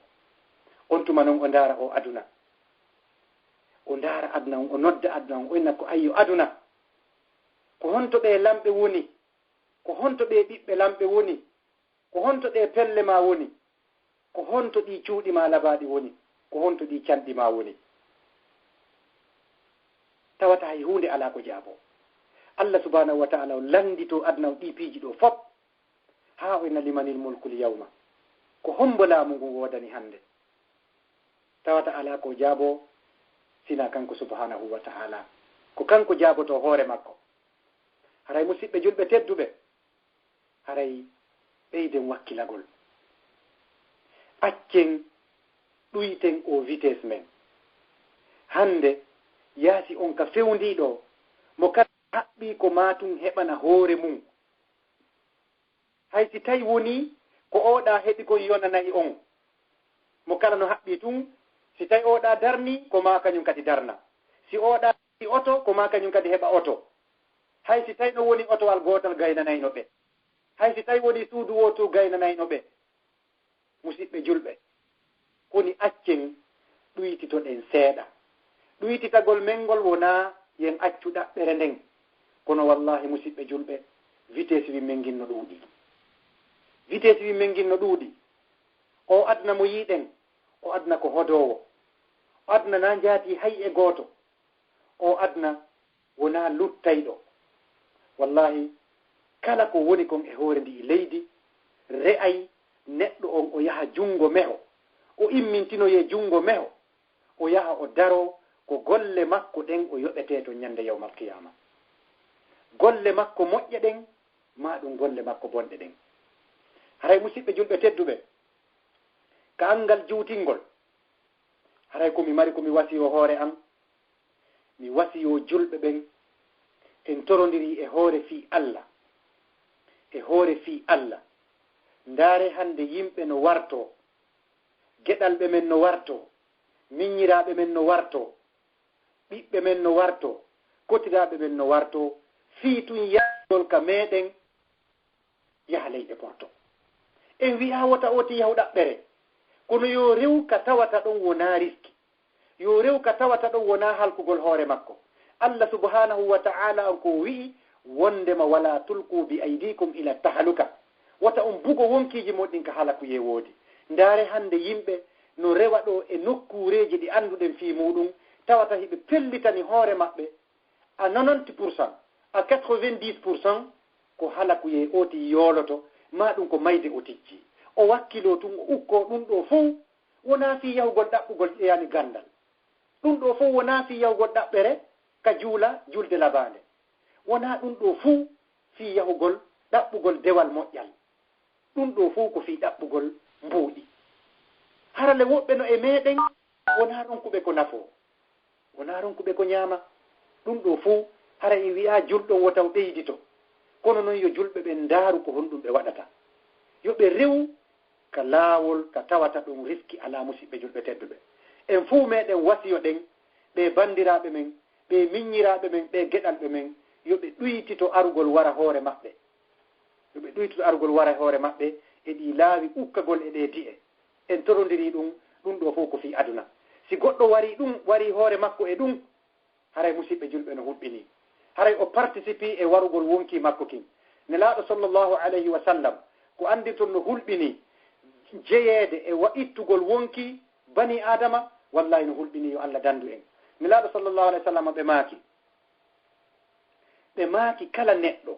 On tuma noon o ndaara o aduna. O ndaara aduna on, o nodda aduna on, o inna ko ayyo aduna. Ko honto ɓee lamɓe woni? Ko honto ɓee ɓiɓɓe lamɓe woni? Ko honto ɗee pelle maa woni? Ko honto ɗii cuuɗi maa labaaɗi woni? Ko honto ɗii canɗi maa woni? Tawata hay huunde alaa ko jaaboo. Allah subhanahu wa ta'ala o lannditoo aduna on ɗii piiji ɗoo fop. Haa o inna limanil mulkul yawma. Ko hombo laamu ngun woodani hannde? Tawata alaa ko jaaboo sinaa kanko subhanahu wa ta'ala. Ko kanko jaabotoo hoore makko. Haray musiɓɓe julɓe tedduɓe, haray ɓeyden wakkilagol. Accen ɗuyten o vitesse men. Hannde, yaasi on ka fewndiiɗo, mo kala haɓɓii ko maa tun heɓana hoore mun. Hay si tawi wonii ko oɗa heɓi kon yonanay on, mo kala no haɓɓii tun, si tawi oɗa darni, ko maa kañun kadi darna. Si oɗa heɓi oto, ko maa kañun kadi heɓa oto. Hay si tawi no woni otowal gootal gaynanayno ɓe. Hay si tawi wonii suudu wootu gaynanayno ɓe. Musiɓɓe julɓe, koni accen ɗuytitoɗen seeɗa. Ɗuytitagol men ngol wonaa yen accu ɗaɓɓere nden. Kono wallaahi musiɓɓe julɓe, vitesse wi men ngin no ɗuuɗi. Vitesse wi men ngin no ɗuuɗi. O aduna mo yiiɗen, o aduna ko hodoowo. O aduna na njaati hay e gooto. O aduna wonaa luttayɗo. Wallaahi, Kala ko woni kon e hoore ndii leydi, re'ay neɗɗo on o yaha junngo meho, o immintinoyee junngo meho, o yaha o daroo ko golle makko ɗen o yoɓetee ton ñande yawmal qiyaama. Golle makko moƴƴe ɗen, maa ɗum golle makko bonɗe ɗen. Haray musiɓɓe julɓe tedduɓe, ka anngal juutingol, haray ko mi mari ko mi wasiyoo hoore an, mi wasiyoo julɓe ɓen, en torondirii e hoore fii Alla, e hoore fii Alla. Ndaare hannde yimɓe no wartoo, geɗalɓe men no wartoo, miññiraaɓe men no wartoo, ɓiɓɓe men no wartoo, kotiraaɓe men no wartoo, fii tun yaagol ka meɗen yaha leyɗe porto. En wi'aa wota oti yahu ɗaɓɓere, kono yo rew ka tawata ɗon wonaa riski, yo rew ka tawata ɗon wonaa halkugol hoore makko. Allah subhanahu wa ta'ala on ko wi'i wondema wala tulqu bi aydikum ila tahaluka, wota on bugo wonkiiji mon ɗin ka halakuyee woodi. Ndaare hannde yimɓe no rewa ɗo e nokkuureeji ɗi annduɗen fii muuɗum, tawata hiɓe pellitani hoore maɓɓe à nonante pour cent, à quatre-vingt-dix pour cent, ko halakuyee oti yooloto, maa ɗum ko mayde o tijji. O wakkiloo tun, o ukkoo ɗum ɗoo fow, wonaa fii yahugol ɗaɓɓugol ƴeyaani ganndal. Ɗum ɗoo fow wonaa fii yahugol ɗaɓɓere ka juula julde labaande. Wonaa ɗum ɗoo fow fii yahugol ɗaɓɓugol dewal moƴƴal. Ɗum ɗoo fow ko fii ɗaɓɓugol mbuuɗi. Hara le woɓɓe no e meɗen wonaa ronkuɓe ko nafoo, wonaa ronkuɓe ko ñaama. Ɗum ɗoo fow hara en wi'aa julɗo on wota o ɓeydito. Kono non yo julɓe ɓen ndaaru ko honɗum ɓe waɗata. Yo ɓe rewu ka laawol ka tawata ɗum riski alaa, musiɓɓe julɓe tedduɓe. En fow meɗen wasiyoɗen ɓee banndiraaɓe men, ɓee miññiraaɓe men, ɓee geɗalɓe men, yo ɓe ɗuytito arugol wara hoore maɓɓe. Yo ɓe ɗuytito arugol wara hoore maɓɓe e ɗii laawi ukkagol e ɗee di'e. En torondirii ɗum, ɗum ɗoo fow ko fii aduna. Si goɗɗo warii ɗum, warii hoore makko e ɗum, haray musiɓɓe julɓe no hulɓinii. Haray o participii e warugol wonkii makko kin. Nelaaɗo sallallahu alayhi wa sallam ko anndirton no hulɓinii jeyeede e wa ittugol wonkii banii Aadama, wallaahi no hulɓinii, yo Allah danndu en. Nelaaɗo sallallahu alayhi wa sallam ɓe maaki, ɓe maaki kala neɗɗo,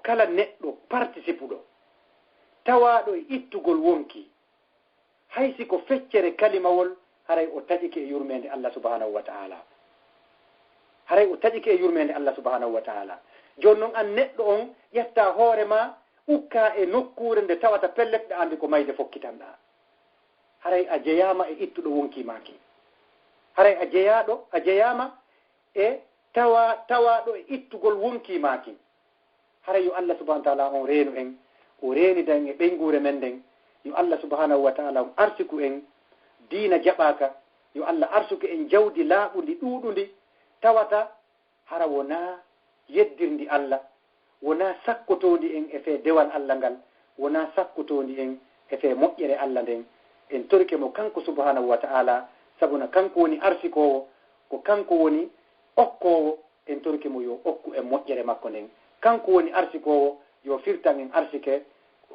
kala neɗɗo participuɗo, tawaaɗo e ittugol wonkii, hay si ko feccere kalimawol, haray o taƴike e yurmeende Allah subhanahu wa ta'ala. Haray o taƴike e yurmeende Allah subhanahu wa ta'ala. Jooni non an neɗɗo on, ƴettaa hoore maa, ukkaa e nokkuure nde tawata pellet ɗa anndi ko mayde fokkitanɗaa. Haray a jeyaama e ittuɗo wonkii maa kin. Haray a jeyaaɗo, a jeyaama e tawa-, tawaaɗo e ittugol wonkii maa kin. Haray yo Allah subhanahu wa ta'ala on reenu en, o reenida en e ɓeynguure men nden. Yo Allah subhanahu wa ta'ala on arsiku en diina jaɓaaka. Yo Allah arsuku en jawdi laaɓundi, ɗuuɗundi, tawata hara wonaa yeddirndi Allah, wonaa sakkotoondi en e fee dewal Allah ngal, wonaa sakkotoondi en e fee moƴƴere Allah nden. En torike mo kanko subhanahu wa ta'ala, sabu na kanko woni arsikoowo, ko kanko woni okkoowo. En torike mo yo okku en moƴƴere makko nden. Kanko woni arsikoowo, yo firtan en arsike,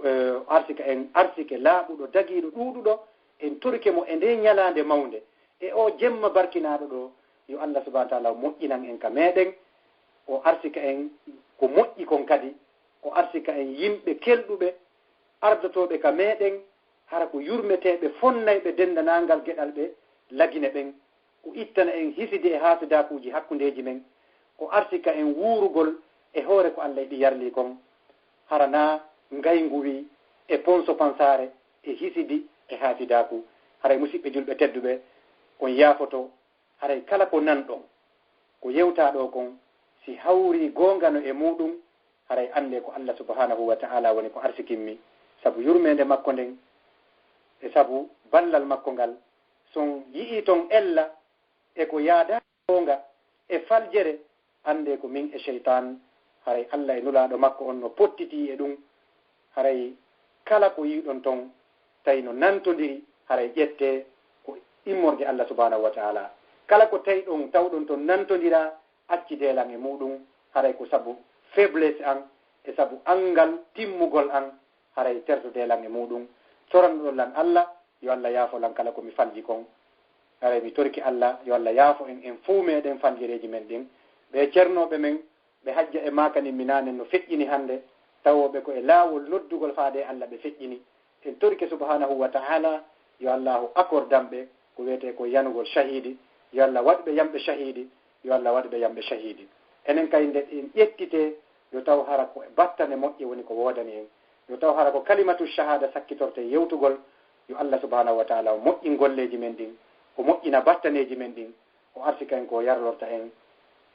eh, arsika en arsike laaɓuɗo, dagiiɗo, ɗuuɗuɗo. En torike mo e ndee ñalaande mawnde, e oo jemma barkinaaɗo ɗo, yo Allah subhanahu wa ta'ala moƴƴinan en ka meɗen, o arsika en ko moƴƴi kon kadi, o arsika en yimɓe kelɗuɓe, ardotooɓe ka meɗen, hara ko yurmeteeɓe, fonnayɓe denndanangal geɗal ɓe lagine ɓen, o ittana en hisidi e haasidaakuuji hakkundeeji men, o arsika en wuurugol e hoore ko Allah yiɗi yarli kon, hara naa ngaynguwi e ponso pansaare e hisidi e haasidaaku. Haray musiɓɓe julɓe tedduɓe, on yaafoto, haray kala ko nanɗon, ko yewtaa ɗoo kon, si hawrii goonga no e muuɗum, haray anndee ko Allah subhanahu wa ta'ala woni ko arsikinmi, sabu yurmeende makko nden, e sabu ballal makko ngal, si on yi'ii ton ella e ko yaadaa goonga e faljere, anndee ko min e seytaan, haray Allah e Nulaaɗo makko on no pottitii e ɗum. Haray kala ko yi'uɗon ton, tawi no nantondiri, haray ƴettee ko immorde Allah subhanahu wa ta'ala. Kala ko tawiɗon, tawɗon ton nantondiraa, accidee lan e muuɗum, haray ko sabu faiblesse an, e sabu anngal timmugol an, haray tertodee lan e muuɗum, toranɗon lan Allah, yo Allah yaafo lan kala ko mi falji kon. Haray mi torike Allah, yo Allah yaafo en, en fuu meɗen faljereeji men ɗin. Ɓee cernooɓe men, Ɓe hajja e maaka nin mi naanen no feƴƴini hannde, tawooɓe ko e laawol noddugol faade e Alla ɓe feƴƴini. En torike subhanahu wa ta'ala yo Allahu accordam ɓe ko wiyetee ko yanugol shahidi, yo Alla waɗ ɓe yamɓe shahidi, yo Alla waɗ ɓe yamɓe shahidi. Enen kay nde en ƴettitee, yo taw hara ko battane moƴƴe woni ko woodani en, yo taw hara ko kalimatu shahada sakkitortee yewtugol, yo Alla subhanahu wa ta'ala o moƴƴin golleeji men ɗin, o moƴƴina battaneeji men ɗin, o arsika en ko yarlorta en.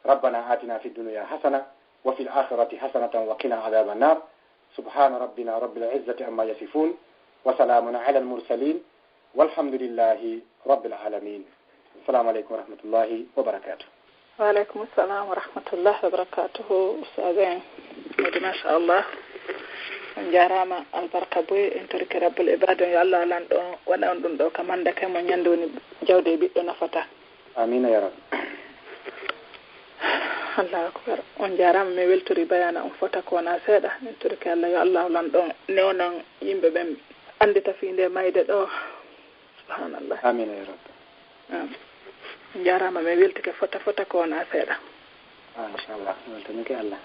ربنا آتنا في الدنيا حسنة وفي الآخرة حسنة وقنا عذاب النار. سبحان ربنا رب العزة عما يصفون وسلام على المرسلين والحمد لله رب العالمين. السلام عليكم ورحمة الله وبركاته. Waaleykum salam wa rahmatullahi wa barakatuhu. Ustaz en, modi machallah. On njaaraama, albarka boy. En torike rabbul ibad on, yo Allah lanɗo on waɗa on ɗum ɗo ka mandake mo ñande woni jawde e ɓiɗɗo nafata. Amiina ya rabbi. Allahu akbar. On njaaraama, mi weltori bayaana on fota ko wona seeɗa. Min torike Allah yo Allah lanɗo on newnan yimɓe ɓen anndita fii nde mayde ɗo. Subhanallah. Amiina ya rabbi. Amiin. On njaaraama, mi weltike fota fota ko wona seeɗa. Ah, inchallah, weltanike Allah.